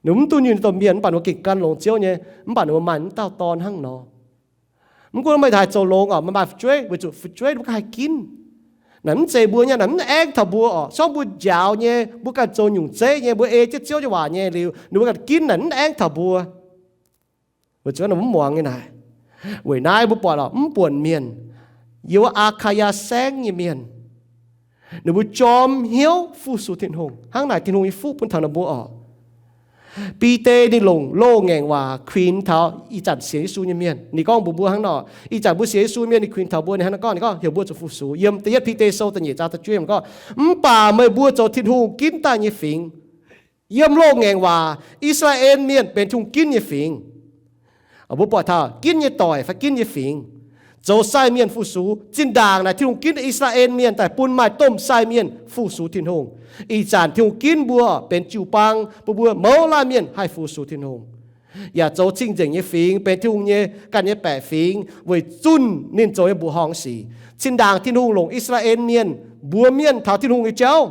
Ninh mbuo mv duqv nyungc domh mienh, mv baac ninh mbuo gengh gan longx Ziouv nyei, mv baac ninh mbuo maaih mv dauh dorn hnangv nor. Mv gunv meih haaix zoux longx orqc, meih maaih fu'jueiv, weic zuqc fu'jueiv ninh mbuo ganh haih ginv. Naaic mv zeiz mbuo nyei, naaic mv aengv taux mbuo orqc. Se gorngv mbuo njaaux nyei, mbuo ganh zoux nyungc zeiv nyei, mbuo ei jienv Ziouv nyei waac nyei liuz, ninh mbuo ganh ginv naaic mv aengv taux mbuo. Weic zuqc ninh mbuo mv muangx nyei naaic. Weic naaiv mbuo buatc orqc, mv buonc mienh, yiem wuov Aa^kaa^yaa Saengv nyei mienh, ninh mbuo jorm hnyouv fu-sux Tin-Hungh, hnangv naaic Tin-Hungh nyei fuqv bun taux ninh mbuo orqc. Bide ninh longc loz-ngaengc waac kuinx taux ih zanc sienx Yesu nyei mienh. Ninh gorngv mbuox mbuo hnangv nor, ih zanc mbuo sienx Yesu mienh ninh kuinx taux mbuo, ninh hnangv nor gorngv, ninh gorngv heuc mbuo zuqc fu-sux. Yiem da'yietv Bide Sou da'nyeic zaang da'juov yiemc gorngv, mv baac meih mbuo zoux Tin-Hungh ginv daaih nyei fingx. Yiem loz-ngaengc waac, I^saa^laa^en Mienh benx Tin-Hungh ginv nyei fingx. Mbuo buatc taux ginv nyei doic fai ginv nyei fingx, zoux sai mienh fu-sux. Zinh ndaangc naaic Tin-Hungh ginv I^saa^laa^en Mienh daaih bun maaih domh sai mienh fu-sux Tin-Hungh. Ih zanc Tin-Hungh ginv mbuo benx jiu-baang, bun mbuo mouz laanh mienh haih fu-sux Tin-Hungh, yaac zoux cing-nzengc nyei fingx, benx Tin-Hungh nyei ganh nyei baeqc fingx weic zunh ninh zoux nyei mbuoqc horngh sic. Zinh ndaangc Tin-Hungh longc I^saa^laa^en Mienh mbuox mienh taux Tin-Hungh nyei jauv.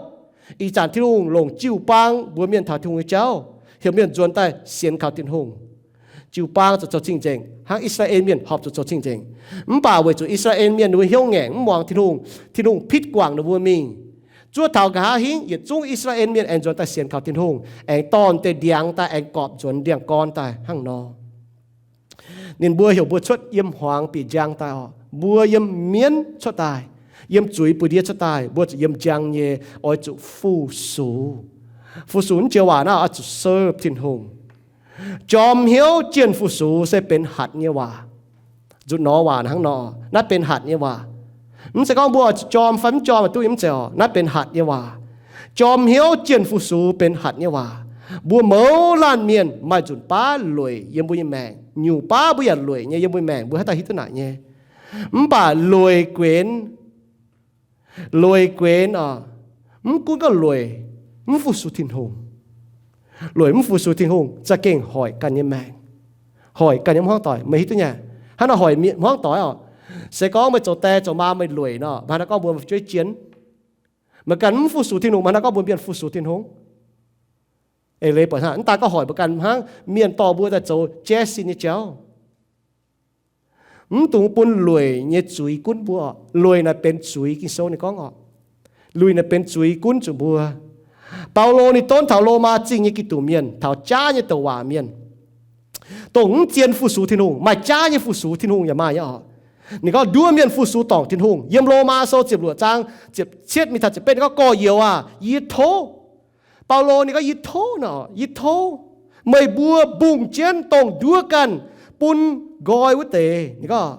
Ih zanc Tin-Hungh longc jiu-baang mbuox mienh taux Tin-Hungh nyei jauv, heuc mienh nzuonx daaih sienx kaux Tin-Hungh. Jiu-baang zuqc zoux cing-nzengc hnangv I^saa^laa^en Mienh horpc zuqc zoux cing-nzengc. Mv baac weic zuqc I^saa^laa^en Mienh ninh mbuo hnyouv ngaengc mv muangx Tin-Hungh, Tin-Hungh pitv guangc ninh mbuo mingh. Zuov taux nqa'haav hingv yietc zungv I^saa^laa^en Mienh aengx nzuonx daaih sienx kaux Tin-Hungh, aengx dorh deix ndiangx daaih, aengx gorpc nzuonx ndiangx-gorn daaih hnangv nor. Ninh mbuo heuc mbuo cuotv yiem hmuangx bieqc njang daaih orqc. Mbuo yiem mienv cuotv daaih, yiem zuiz buoz-ndiev cuotv daaih, mbuo zuqc yiem njang nyei, oix zuqc fu-sux. Fu-sux naaiv joux waac naaiv oix zuqc serve Tin-Hungh. Jorm hnyouv jienh fu-sux se benx hatc nyei waac. Nzutc norm waac hnangv nor, naaiv benx hatc nyei waac. Mv zeiz gorngv mbuo oix zuqc jorm fai mv jorm duqv nyei, mv zeiz oc. Naaiv benx hatc nyei waac. Jorm hnyouv jienh fu-sux benx hatc nyei waac. Mbuo mouz laanh mienh maaih nzunc baav lueic yiem mbuo nyei maengc, nyungc baav mbuo yaac lueic nyei yiem mbuo maengc, mbuo haaix dauh hiuv duqv naaic nyei. Mv baac lueic guenx, lueic guenx oc, mv gunv gorngv lueic mv fu-sux Tin-Hungh, lueic mv fu-sux Tin-Hungh za'gengh hoic ganh nyei maengc, hoic ganh nyei hmuangv doic. Meih hiuv duqv nyei, hnangv nor hoic mienh hmuangv doic oc. Se gorngv meih zoux die zoux maa meih lueic nor, meih hnangv gorngv mbuo fu'jueiv jien, meih ganh mv fu-sux Tin-Hungh, meih hnangv gorngv mbuo mienh fu-sux Tin-Hungh. Eix leiz buatc hnangv, mv daaih gorngv hoic mbuo ganh hnangv, mienh dorh mbuo daaih zoux jaiv sin nyei jauv. Mv dungx bun lueic nyei zuiz gunv mbuo. Lueic naaic benx zuiz, Ging-Sou ninh gorngv oc. Lueic naaic benx zuiz gunv zuqc mbuo. Baulo ninh donv taux Lomaa Zingh nyei Giduc mienh, taux jaav nyei douc waac mienh, dongh mv zien fu-sux Tin-Hungh, maaih jaav nyei fu-sux Tin-Hungh yaac maaih nyei oc. Ninh gorngv nduov mienh fu-sux dorngc Tin-Hungh. Yiem Lomaa Sou ziepc luoqc zaang ziepc cietv mingh taux ziepc betv ninh gorngv, gorx-youz aah, yie tov. Baulo ninh gorngv, yie tov nor, yie tov meih mbuo mbungh jienv dongh nduov ganh bun nqoi wuov deix. Ninh gorngv,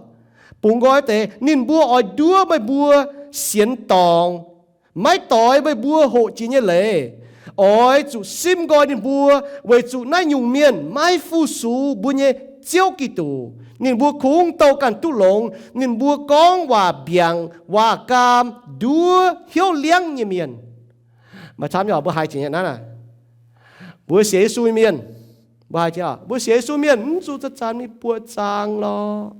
bungx nqoi wuov deix, ninh mbuo oix nduov meih mbuo sienx dorngx, maiv doix meih mbuo hoqc jiex nyei leiz. Oix zuqc simv nqoi ninh mbuo, weic zuqc naaiv nyungc mienh maiv fu-sux mbuo nyei Ziouv Giduc. Ninh mbuo kungx douh ganh duqv longx. Ninh mbuo gorngv waac mbiaangc, waac gaam, nduov hnyouv liangv nyei mienh. Maaih camv nyei mbuo haiz jiex naaiv, mbuo sienx Yesu nyei mienh, mbuo haiz jiex, mbuo sienx Yesu mienh mv zuqc zanc-zanc mingh buoqc zaangc lorqc.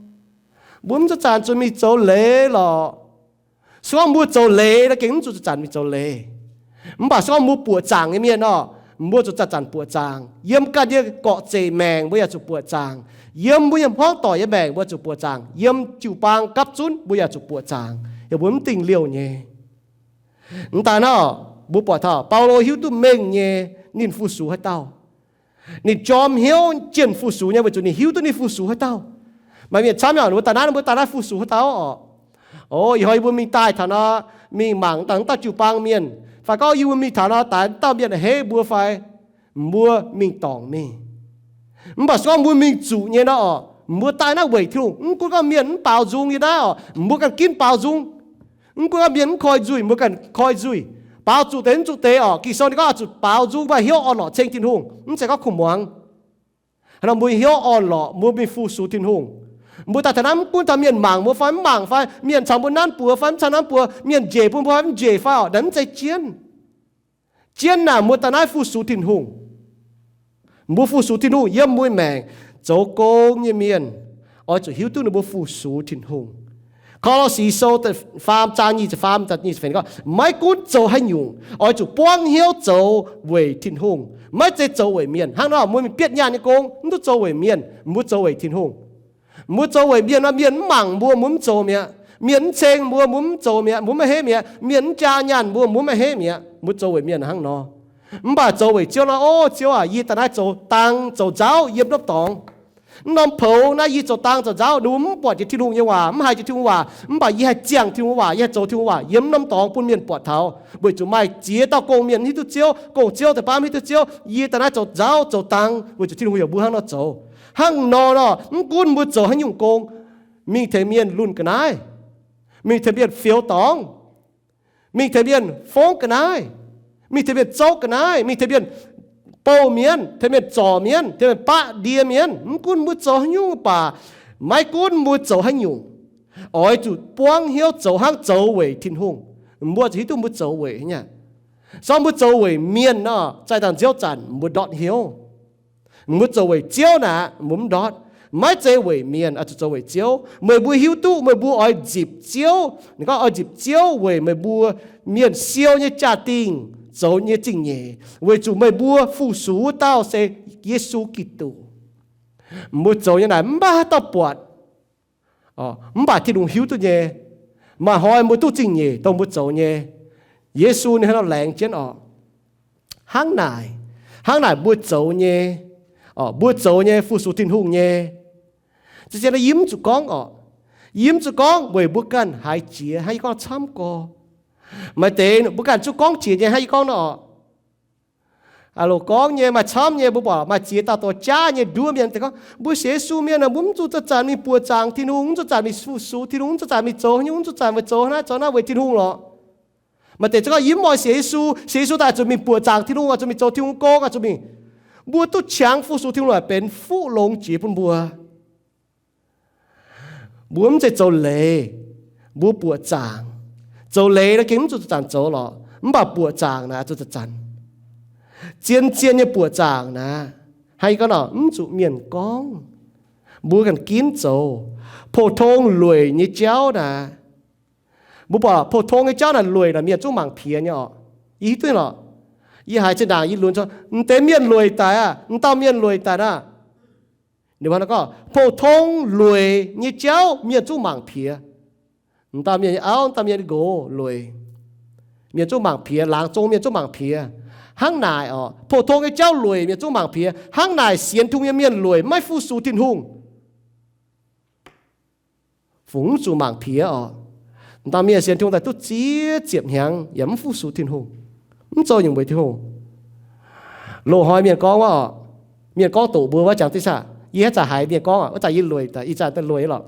Mbuo mv zuqc zanc-zanc zuqc mingh zoux leiz lorqc. Se gorngv mbuo zoux leiz, gengh mv zuqc zanc-zanc mingh zoux leiz. Mv baac se gorngv mbuo buoqc zaangc nyei mienh orqc, mbuo zuqc zanc-zanc buoqc zaangc. Yiem ganh nyei gorqv-zeic maengc mbuo yaac zuqc buoqc zaangc. Yiem mbuo nyei hmuangv doic nyei maengc mbuo zuqc buoqc zaangc. Yiem jiu-baang gapv zunv mbuo yaac zuqc buoqc zaangc. Yaac mbuo mv dingh liouh nyei. Mv daaih nor, mbuo buatc taux Baulo hiuv duqv mengh nyei ninh fu-sux haaix dauh. Ninh jorm hnyouv jienh fu-sux nyei weic zuqc ninh hiuv duqv ninh fu-sux haaix dauh. Maaih mienh camv nyei, mbuo daaih naaiv, mbuo daaih naaiv fu-sux haaix dauh orqc? O, ih hnoi yie mbuo mingh daaih taux nor, mingh mangc daaih wuov dauh jiu-baang mienh, fai gorngv yie mbuo mingh taux nor, daaih wuov dauh mienh a'hneiv mbuo fai? Mbuo mingh dorngc mingh. Mv baac se gorngv mbuo mingh zuqc nyei nor orqc, mbuo daaih naaiv weic Tin-Hungh. Mv gunv gorngv mienh mv baaux nzung yie naaiv orqc, mbuo ganh ginv baaux nzung. Mv gunv gorngv mienh mv koi nzuih, mbuo ganh koi nzuih. Baaux zuqc deix mv zuqc deix orqc, Ging-Sou ninh gorngv oix zuqc baaux nzung, maaih hnyouv orn-lorqc ceng Tin-Hungh. Mv zeiz gorngv kuv muangx. Hnangv nor mbuo hnyouv orn-lorqc, mbuo mingh fu-sux Tin-Hungh. Mbuo daaih taux naaiv mv gunv taux mienh mangc mbuo fai mv mangc fai, mienh caux mbuo nanv buoz fai mv caux nanv buoz, mienh njiec bun mbuo fai mv njiec fai orqc, naaiv mv zeiz jienv. Jienv naaic mbuo daaih naaiv fu-sux Tin-Hungh. Mbuo fu-sux Tin-Hungh yiem mbuo maengc. Zoux gong nyei mienh oix zuqc hiuv duqv ninh mbuo fu-sux Tin-Hungh. Ko^lo^si Sou faam zaang nyic ziepc faam, nyic ziepc feix gorngv, maiv gunv zoux haaix nyungc, oix zuqc buangv hnyouv zoux weic Tin-Hungh, maiv zeiz zoux weic mienh. Hnangv nor mbuo mingh bietv nyaanh nyei gong, mv duqv zoux weic mienh, mbuo zoux weic Tin-Hungh. Mbuo zoux weic mienh nor, mienh mv mangc mbuo, mbuo mv zoux mi'aqv. Mienh mv ceng mbuo, mbuo mv zoux mi'aqv, mbuo mv a'hneiv mi'aqv. Mienh mv jaa nyaanh mbuo, mbuo mv a'hneiv mi'aqv. Mbuo zoux weic mienh hnangv nor. Mv baac zoux weic Ziouv nor, o, Ziouv aac, yie daaih naaiv zoux dang zoux nzauv yiem norm dorngx. Mv norm poux naaiv yie zoux dang zoux nzauv, ninh mbuo mv buatc jiex Tin-Hungh nyei waac, mv haiz jiex Tin-Hungh waac, mv baac yie haih ziangh Tin-Hungh waac, yie haih zoux Tin-Hungh waac yiem norm dorngx bun mienh buatc taux, weic zuqc maaih ziex dauh gong-mienh hiuv duqv Ziouv, gong-ziouv deix baav hiuv duqv Ziouv. Yie daaih naaiv zoux nzauv zoux dang weic zuqc Tin-Hungh heuc mbuo hnangv nor zoux. Hnangv nor nor, mv gunv mbuo zoux haaix nyungc gong, mingh tengx mienh lunh ga'naaiv, mingh tengx mienh fioux dorngx, mingh tengx mienh fongv ga'naaiv, mingh tengx mienh zouv ga'naaiv, mingh tengx mienh bouh mienv, tengx mienh zorc mienv, tengx mienh baqv ndie mienv, mv gunv mbuo zoux haaix nyungc baac, maiv gunv mbuo zoux haaix nyungc, oix zuqc buangv hnyouv zoux hnangv zoux weic Tin-Hungh. Mbuo zuqc hiuv duqv mbuo zoux weic haaix. Se gorngv mbuo zoux weic mienh nor, zaih dangh nziouv zanc mbuo ndortv hnyouv. Mbuo zoux weic Ziouv naaic mbuo mv ndortv. Maiv zeiz weic mienh, oix zuqc zoux weic Ziouv. Meih mbuo hiuv duqv meih mbuo oix nzipc Ziouv, ninh gorngv oix nzipc Ziouv weic meih mbuo mienh siou nyei jaa-dingh zoux nyei zingh nyeic, weic zuqc meih mbuo fu-sux wuov dauh se Yesu Giduc. Mbuo zoux nyei naaic mv maaih haaix dauh buatc, mv baac Tin-Hungh hiuv duqv nyei. Maaih hnoi mbuo duqv zingh nyeic dongh mbuo zoux nyei. Yesu ninh hnangv nor laengz jienv orqc. Hnangv naaic, hnangv naaic mbuo zoux nyei, mbuo zoux nyei fu-sux Tin-Hungh nyei, zien-zien yie mv zuqc gorngv orqc. Yie mv zuqc gorngv weic mbuo ganh haiz jiex hnangv yie gorngv camv gorx. Maaih deix mbuo ganh zuqc gorngv jiex nyei hnangv yie gorngv nor orqc. Loz gorngv nyei maaih camv nyei, mbuo buatc maaih ziex dauh dorh jaav nyei nduov mienh deix gorngv, mbuo sienx Yesu mienh aah, mbuo mv zuqc zanc-zanc mingh buoqc zaangc Tin-Hungh, mv zuqc zanc-zanc mingh fu-sux Tin-Hungh, mv zuqc zanc-zanc mingh zoux nyungc, mv zuqc zanc-zanc mingh zoux naaiv zoux naaiv weic Tin-Hungh lorqc. Maaih deix gorngv, yie mv oix sienx Yesu, sienx Yesu daaih zuqc mingh buoqc zaangc Tin-Hungh, zuqc mingh zoux Tin-Hungh gong, zuqc mingh. Mbuo duqv qangx fu-sux Tin-Hungh lorqc, benx fuqv longx jiex bun mbuo. Mbuo mv zeiz zoux leiz, mbuo buoqc zaangc. Zoux leiz naaiv gengh mv zuqc zanc-zanc zoux lorqc, mv baac buoqc zaangc naaic zuqc zanc-zanc. Zien-zien nyei buoqc zaangc naaic, hnangv yie gorngv nor, mv zuqc mienh gorngv. Mbuo ganh ginv zoux. Pou-tong lueic nyei jauv naaic, mbuo buatc pou-tong nyei jauv naaic lueic naaic mienh zungv mangc piex nyei orqc. Yie hiuv duqv lorqc. Yie haiz zinh ndaangc yie lunx, mv deix mienh lueic daic aqv, mv dauh mienh lueic daic aqv. Ninh gorngv, pou-tong lueic nyei jauv mienh zungv mangc piex. Mv dauh mienh nyei auv, mv dauh mienh nyei nqox lueic, mienh zungv mangc piex, laangz zong mienh zungv mangc piex. Hnangv naaic orqc, pou-tong nyei jauv lueic mienh zungv mangc piex. Hnangv naaic sienx Tin-Hungh nyei mienh lueic maiv fu-sux Tin-Hungh. Fungc mv zuqc mangc piex orqc. Mv dauh mienh sienx Tin-Hungh daaih duqv ziex ziepc hnyangx yaac mv fu-sux Tin-Hungh, mv zoux nyungc weic Tin-Hungh. Loz-hnoi mienh gorngv wuov orqc, mienh gorngv doqc mbuo wuov jangx diqv saah, yie haaix zanc haiz mienh gorngv, wuov zanc yie lueic daaih, ih zanc daaih lueic lorqc.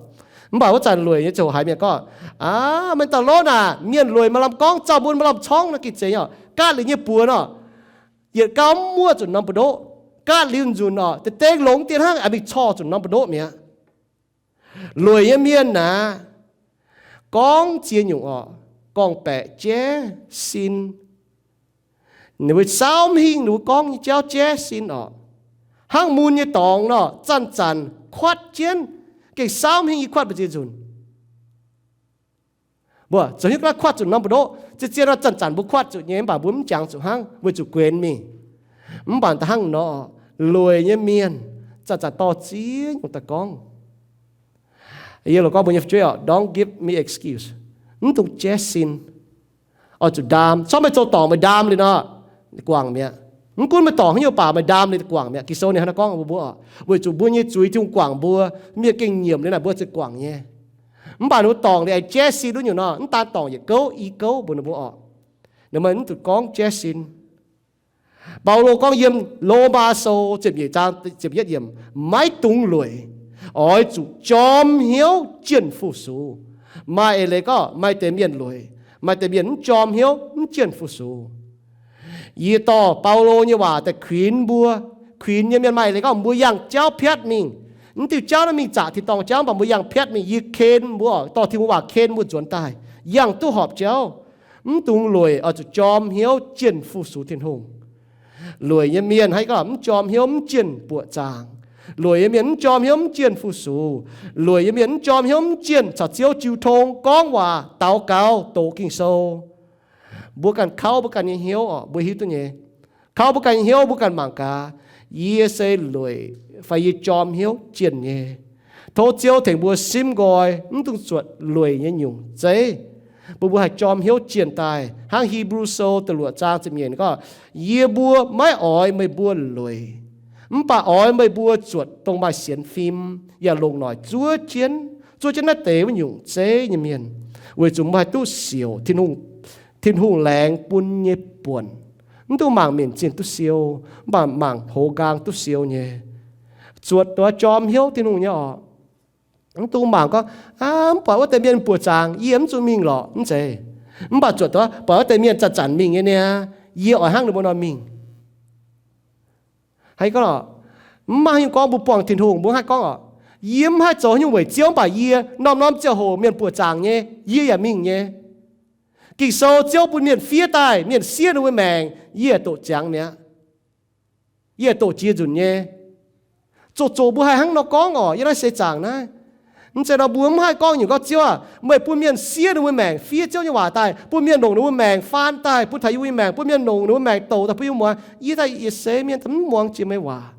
Mv baac wuov zanc lueic nyei ziouc haiz mienh gorngv, aav, mienh daaih lorz naaic, mienh lueic maaih lamh gorngv, zauh mbuo maaih lamh corngv nor gengh zeiz orqc. Gaatv liuz nyei buoz nor, yietc gauh mv muoqv zuqc norm buoz-ndoqv. Gaatv liuz nzunc orqc, deix dengh longx dien hnangv, mingh corc zuqc norm buoz-ndoqv mi'aqv. Lueic nyei mienh naaic, gorngv ziex nyungc orqc, gorngv-baeqc jaiv sin. Ninh mbuo saauv mv hingh ninh mbuo gorngv nyei jauv jaiv sin orqc. Hnangv mun nyei dorngx nor, zanc-zanc kuatv jienv, gengh saauv mv hingh yie kuatv mbu'ziex nzunc. Mbuo zoux hiuv ga'naaiv kuatv zuqc norm buoz-ndoqv, zien-zien nor zanc-zanc mbuo kuatv zuqc nyei, mv baac mbuo mv jangx zuqc hnangv weic zuqc guenx mingh. Mv baac da'hnangv nor, lueic nyei mienh zanc-zanc dorh ziex nyungc daaih gorngv. Yie loz gorngv mbuo nyei fu'jueiv orqc, don't give me excuse. Mv dungx jaiv sin. Oix zuqc ndaam. Corc meih zoux dorngc meih ndaam liuz nor, guangc mi'aqv. Mv gunv meih dorngc haaix nyungc baac meih ndaam liuz guangc mi'aqv. Ging-Sou ninh hnangv naaiv gorngv mbuo mbuo orqc, weic zuqc mbuo nyei zuiz Tin-Hungh guangc mbuo, mienh gengh nyiemc liuz naaic mbuo ziouc guangc nyei. Mv baac ninh mbuo dorngc liuz aengx jaiv sin wuov nyungc nor, mv daan dorngc yietc gouv i gouv mbuox ninh mbuo orqc. Ninh mbuo mv dungx gorngv jaiv sin. Baulo gorngv yiem Lomaa Sou ziepc nyeic zaang ziepc yietv yiemc, maiv dungx lueic, oix zuqc jorm hnyouv jienh fu-sux. Maaih eix leiz gorngv maaih deix mienh lueic, maaih deix mienh mv jorm hnyouv mv jienh fu-sux. Yie dorh Baulo nyei waac daaih kuinx mbuo, kuinx nyei mienh maaih eix leiz gorngv mbuo yangh jauv piatv mingh. Mv diuh jauv naaiv mingh zaqc tin-dorngh jauv, mv baac mbuo yangh piatv mingh. Yie ken mbuo oc, dorh Tin-Hungh waac ken mbuo nzuonx daaih, yangh duqv horpc jauv. Mv dungx lueic, oix zuqc jorm hnyouv jienh fu-sux Tin-Hungh. Lueic nyei mienh hnangv gorngv mv jorm hnyouv mv jienh buoqc zaangc. Lueic nyei mienh mv jorm hnyouv mv jienh fu-sux. Lueic nyei mienh mv jorm hnyouv mv jienh caux Ziouv jiu tong, gorngv waac, daux gaux, doqc Ging-Sou. Mbuo ganh kauv mbuo ganh nyei hnyouv oc, mbuo hiuv duqv nyei. Kauv mbuo ganh nyei hnyouv, mbuo ganh mangc gaax, yie se lueic fai yie jorm hnyouv jienh nyei. Tov Ziouv tengx mbuo simv nqoi, mv dungx zuotc lueic nyei nyungc zeiv, bun mbuo haih jorm hnyouv jienh daaih. Hnangv Hipv^lu Sou da'luoqc zaang ziepc nyeic gorngv, yie mbuo maiv oix meih mbuo lueic, mv baac oix meih mbuo zuotc dongh maaih sienx fim yaac longc noic zuov jienv, zuov jienv naaiv deix wuov nyungc zeiv nyei mienh, weic zuqc mbuo haih duqv siouc Tin-Hungh laengz bun nyei buonc. Mv dungx mangc minc zinh duqv siou, mv baac mangc hoz nqaang duqv siou nyei. Zuotc dongh jorm hnyouv Tin-Hungh nyei oc. Mv dungx mangc gorngv, aav, mv buatc wuov deix mienh buoqc zaangc, yie mv zuqc mingh lorqc, mv zeiz. Mv baac zuotc dongh buatc wuov deix mienh zanc-zanc mingh nyei niaa, yie oix hnangv ninh mbuo nor mingh. Haiz gorngv, mv maaih haaix nyungc gorngv mbuo buangh Tin-Hungh, mbuo haih gorngv oc, yie mv haih zoux haaix nyungc weic Ziouv, mv baac yie norm-norm ziangh hoc mienh buoqc zaangc nyei, yie yaac mingh nyei. Ging-Sou, Ziouv bun mienh fiev daaih, mienh siev ninh mbuo maengc, yie yaac doqc ziangx mi'aqv. Yie yaac doqc jiex nzunc nyei. Zoqc zoqc mbuo haih hnangv nor gorngv oc, yie naaiv seix zaangc naaiv. Mv zeiz nor mbuo mv haih gorngv nyungc gorngv, Ziouv aah, meih bun mienh siev ninh mbuo maengc, fiev Ziouv nyei waac daaih, bun mienh longc ninh mbuo maengc faan daaih, bun taux yie mbuo nyei maengc, bun mienh longc ninh mbuo maengc douc daaih bun yie mbuo muangx. Yie daaih yietc seix mienh daaih mv muangx jiex meih waac.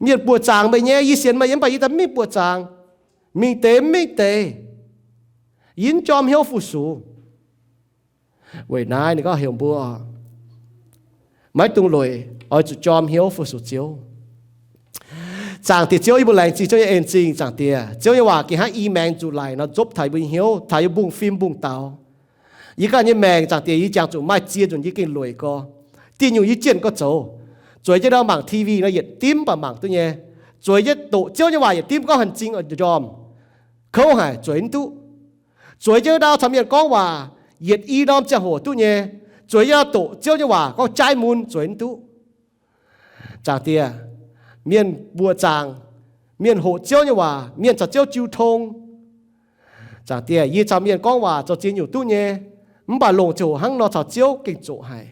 Mienh buoqc zaangc meih nyei, yie sienx meih nyei, mv baac yie daaih mv mingh buoqc zaangc. Mingh deix mv mingh deix. Yie mv jorm hnyouv fu-sux. Weic naaiv ninh gorngv heuc mbuo maiv dungx lueic, oix zuqc jorm hnyouv fu-sux Ziouv. Zaangc Diex Ziouv, yie mbuo laengz zingh Ziouv nyei en zingh. Zaangc Diex, Ziouv nyei waac gengh hnangv i maengx nzuqc laic nor nzopv taux yie mbuo nyei hnyouv, taux yie mbuo mbungv-fiim mbungv-daux. Yie ganh nyei maengc, Zaangc Diex, yie jangx zuqc maaih ziex nzunc yie gengh lueic gorx. Diuh nyungc yie jienv gorx zoux. Zueiz jienv ndau mangc T V nor yietc dimv mv baac mangc duqv nyei. Zueiz jienv doqc Ziouv nyei waac yietc dimv gorngv hanc zingh jomc, kouv haic, zueiz mv duqv. Zueiz jienv ndau caux mienh gorngv waac yietc i norm ziangh hoc duqv nyei. Zueiz jienv ndau doqc Ziouv nyei waac gorngv jaaiv mun, zueiz mv duqv. Zaangc Diex, mienh mbuoqc zaangc, mienh hoqc Ziouv nyei waac, mienh caux Ziouv jiu tong. Zaangc Diex, yie caux mienh gorngv waac zoux ziex nyungc duqv nyei, mv baac longc ziangh hoc hnangv nor caux Ziouv gengh zoqc haic.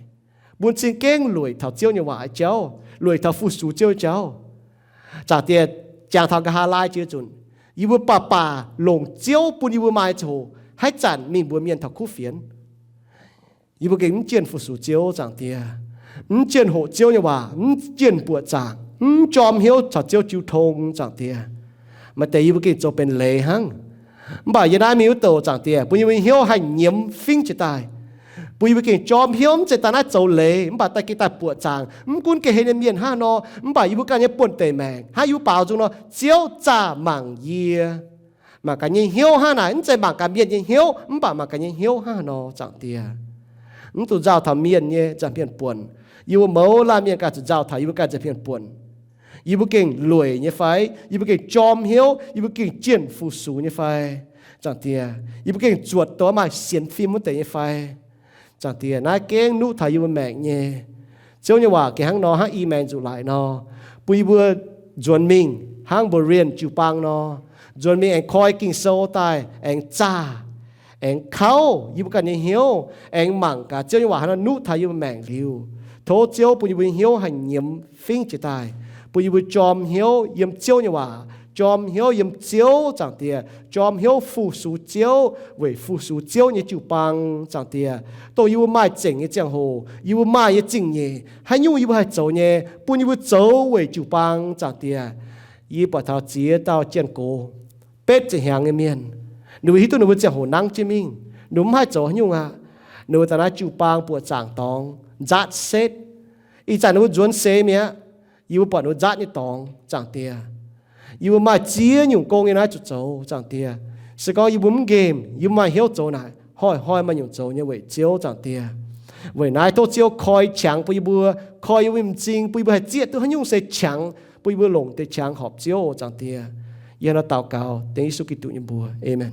Bun cing gengh lueic taux Ziouv nyei waac nyei jauv, lueic taux fu-sux Ziouv nyei jauv. Zaangc Diex, jangx taux nqa'haav laai jiex nzunc, yie mbuo baac baac longc Ziouv bun yie mbuo maaih ziangh hoc haaix zanc mingh mbuox mienh taux kuv fienx. Yie mbuo gengh mv jienv fu-sux Ziouv, Zaangc Diex, mv jienv hoqc Ziouv nyei waac, mv jienv mbuoqc zaangc, mv jorm hnyouv caux Ziouv jiu tong, Zaangc Diex. Maaih deix yie mbuo gengh zoux benx leiz hnangv. Mv baac yie naaiv mingh wuov douc, Zaangc Diex, bun yie mbuo nyei hnyouv haih nyiemz fingv jiez daaih, bun yie mbuo gengh jorm hnyouv, mv zeiz daaih naaiv zoux leiz, mv baac daaih gengh daaih buoqc zaangc, mv gunv ga'hlen nyei mienh hnangv nor, mv baac yie mbuo ganh nyei buonv-deic maengc hnangv yie mbuo baaux nzung nor, Ziouv zaah mangc yie. Mangc gaax nyei hnyouv hnangv naaic, mv zeiz mangc gaax mienh nyei hnyouv, mv baac mangc gaax nyei hnyouv hnangv nor, Zaangc Diex. Mv zuqc nzauh taux mienh nyei nza'hmien buonc. Yie mbuo mouz laanh mienh ganh zuqc nzauh taux yie mbuo ganh nza'hmien buonc. Yie mbuo gengh lueic nyei fai? Yie mbuo gengh jorm hnyouv? Yie mbuo gengh jienv fu-sux nyei fai? Zaangc Diex, yie mbuo gengh zuotc dongh maaih sienx fim wuov deix nyei fai? Zaangc Diex, naaiv gengh nuqv taux yie mbuo maengc nyei. Ziouv nyei waac gengh hnangv nor, hnangv i maengx nzuqc laaic nor, bun yie mbuo nzuonx mingh hnangv Berean jiu-baang nor, nzuonx mingh aengx koi Ging-Sou daaih, aengx zaah, aengx kauv yie mbuo ganh nyei hnyouv, aengx mangc gaax Ziouv nyei waac haaix nor nuqv taux yie mbuo maengc liuz. Tov Ziouv bun yie mbuo nyei hnyouv haih nyiemz fingv jiez daaih, bun yie mbuo jorm hnyouv yiem Ziouv nyei waac, jorm hnyouv yiem Ziouv, Zaangc Diex, jorm hnyouv fu-sux Ziouv weic fu-sux Ziouv nyei jiu-baang, Zaangc Diex. Dongh yie mbuo maaih zengc nyei ziangh hoc, yie mbuo maaih nyei zingh nyeic, haaix nyungc yie mbuo haih zoux nyei, bun yie mbuo zoux weic jiu-baang, Zaangc Diex. Yie buatc taux ziex dauh jienv gox, betv ziepc hnyangx nyei mienh, ninh mbuo hiuv duqv ninh mbuo ziangh hoc nangv jienv mingh, ninh mbuo mv haih zoux haaix nyungc aqv. Ninh mbuo daaih naaiv jiu-baang buoqc zaangc dorngx nzaatv setv. Ih zanc ninh mbuo nzuonx seix mi'aqv. Yie mbuo buatc ninh mbuo nzaatv nyei dorngx, Zaangc Diex. Yie mbuo maaih ziex nyungc gong nyei naaiv zuqc zoux, Zaangc Diex. Se gorngv yie mbuo mv nqemh, yie mbuo maaih hnyouv zoux naaic, hnoi-hnoi maaih nyungc zoux nyei weic Ziouv, Zaangc Diex. Weic naaiv tov Ziouv koi qangx bun yie mbuo, koi yie mbuo m'zing, bun yie mbuo haih zieqv duqv haaix nyungc se qangx, bun yie mbuo longc deix qangx horpc Ziouv, Zaangc Diex. Yie hnangv naaiv daux gaux dengv Yesu Giduc nyei mbuox. Aamen.